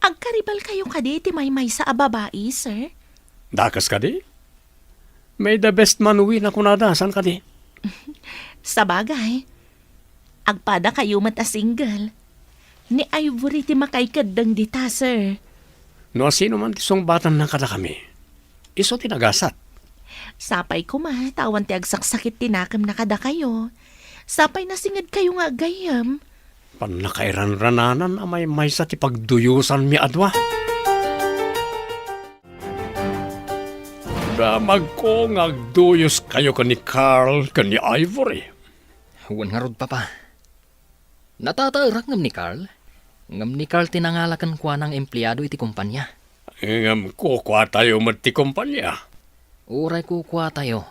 Agkaribalkayo kadi iti maymaysa a babai, sir? Dakes kadi? May the best man win a kunada, saan kadi? Sabagay, agpadakayo met a single. Ni Ivory ti makaikeddeng dita, sir. No asino man ti sungbatanna kadakami, isu ti nagasat. Sapay koma ta awan ti agsaksakit ti nakemna kadakayo. Sapay nasingedkayo nga agayyem. Pannakairanrananan a maymaysa ti pagduyosanmi a dua. Damagko nga agduyoskayo ken ni Carl ken ni Ivory. Wen ngarud, Papa. Natataerak ngem ni Carl. Ngem ni Carl ti nangala kenkuana nga empleado iti kompania. Ngem kukuatayo met ti kompania. Uray kukuatayo,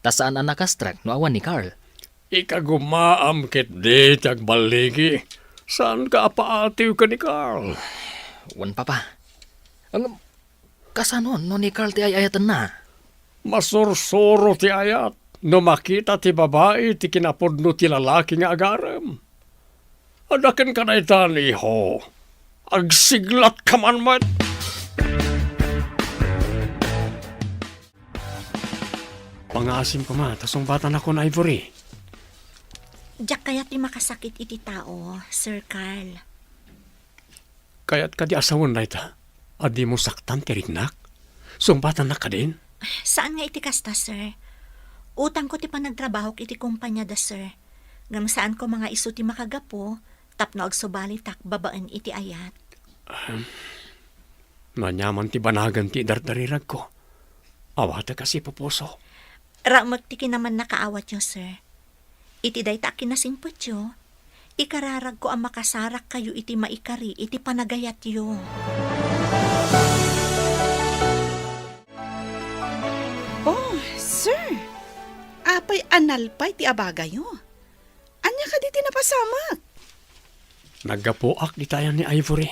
ta saan a nakastrek no awan ni Carl. Ikagumaam ketdi ti agballigi. Saanka a paatiw ken ni Carl. Wen, Papa. Ngem, kasano no ni Carl ti ay-ayatenna? Masursuro ti ayat no makita ti babai ti kinapudno ti lalaki nga agarem. Adda kenka daytan, iho. Agsiglatka man met. Pangaasim koma, ta sungbatanakon, Ivory. Diak kayat ti makasakit iti tao, Sir Carl. Kayat kadi a sawen dayta a dimo saktan ti riknak? Sungbatannak kadin? Saan nga iti kasta, sir. Utangko ti panagtrabahok iti kompania da, sir. Ngem saan koma nga isu ti makagapu tapno agsubalitak babaen iti ayat. Ahem. Aniaman ti banagan ti idardariragko. Awatek a sipupuso. Raemek ti kinamannakaawatyo, sir. Iti dayta a kinasingpetyo, ikararagko a makasarakkayo iti maikari iti panagayatyo. Oh, sir! Apay a nalpay ti abagayo? Ania kadi ti napasamak? Naggapuak dita ayan ni Ivory.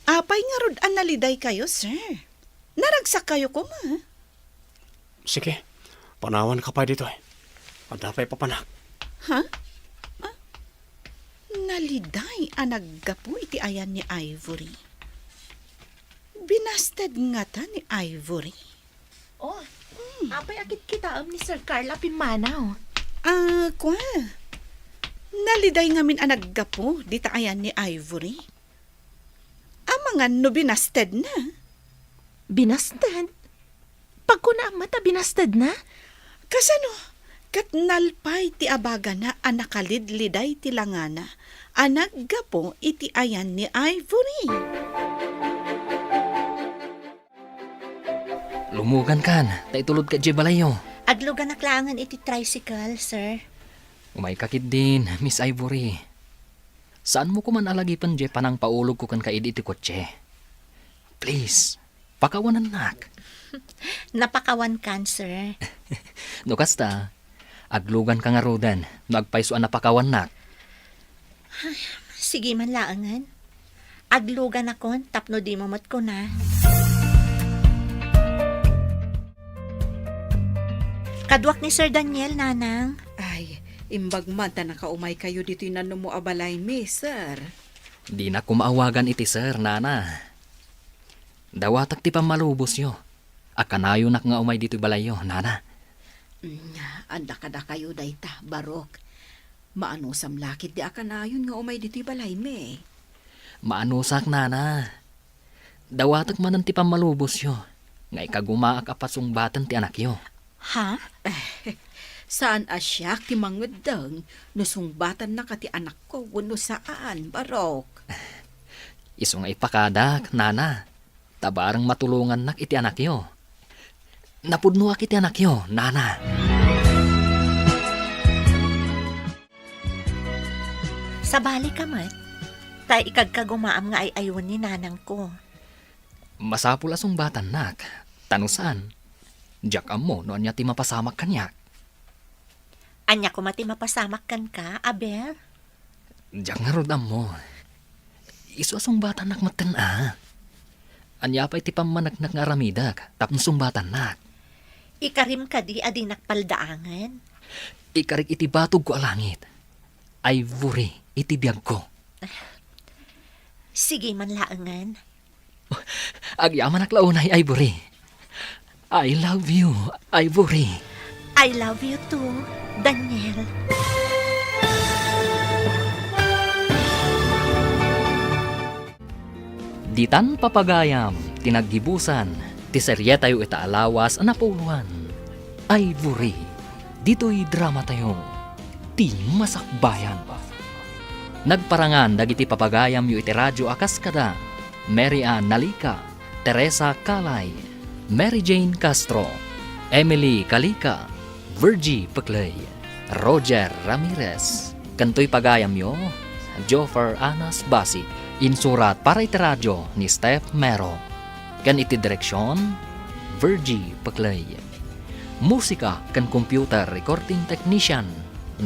Apay ngarud a nalidaykayo, sir? Naragsakkayo koma? Sige, panawanka pay ditoy. Adda pay papanak. Ha? Ah, naliday a naggapu iti ayan ni Ivory. Binasted ngata ni Ivory? Oh, apay a kitkitaem ni Sir Carl a pimmanaw? Ah, kua. Naliday ngamin a naggapu dita ayan ni Ivory. Amangan no binastedna? Binasted? Pagkunaam met a binastedna? Kasano? Ket nalpay ti abagana a nakalidliday ti langana a naggapu iti ayan ni Ivory. Lumugankan, ta itulodka idiay balayyo. Agluganak laengen iti tricycle, sir. Umayka ketdin, Miss Ivory. Saanmo koman a lagipen diay panangpaulogko kenka idi iti kotse. Please, pakawanennak. Napakawankan, sir. No kasta, agluganka ngaruden no agpayso a napakawannak. Sige man laengen. Agluganakon tapno dimo met kuna. Kaduak ni Sir Daniel, Nanang. Ay, imbag man ta nakaumaykayo ditoy nanumo a balaymi, sir. Dinak koma awagan iti sir, Nana. Dawatek ti pammalubosyo a kanayonak nga umay ditoy balayyo, Nana. Mm, adda kadakayo dayta, Barok. Maanusam la ketdi a kanayon nga umay ditoy balaymi. Maanusak, Nana. Dawatek manen ti pammalubosyo nga ikagumaak a pasungbaten ti anakyo. Ha? Saan a siak ti mangeddeng no sungbatannaka ti anakko wenno saan, Barok. Isu nga ipakadak, Nana, ta bareng matulongannak iti anakyo. Napudnoak iti anakyo, Nana. Sabalika met, ta ikagkagumaam nga ay-aywen ni nanangko. Masapul a sungbatannak, ta no saan, diak ammo no ania ti mapasamak kaniak. Ania koma ti mapasamak kenka, Abel? Diak ngarud ammo. Isu a sungbatannak metten a. Ania pay ti pammaneknek nga aramidek tapno sungbatannak? Ikarim kadi a dinak paldaangen? Ikarik iti batogko a langit. Ivory iti biagko. Sige man laengen. Agyamanak la unay, Ivory. I love you, Ivory. I love you too, Daniel. Ditan papagayam ti naggibusan ti serietayo ita a lawas a napuloan. Ivory, ditoy dramatayo, ti masakbayan. Nagparangan dagiti papagayamyo iti radyo a kas kada Mary Ann Nalica, Teresa Calay, Mary Jane Castro, Emily Calica, Virgie Pecley, Roger Ramirez, ken toy pagayamyo, Joffer Anas Basi. Insurat para iti radyo ni Steph Mero. Ken iti direksion, Virgie Pecley. Musika ken computer recording technician,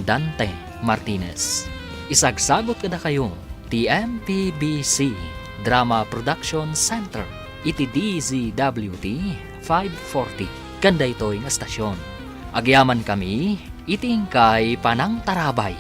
Dante Martinez. Isagsagut kadakayo ti M P B C Drama Production Center iti D Z W T five forty ken daytoy nga estasyon. Agyamankami iti inkay panangtarabay.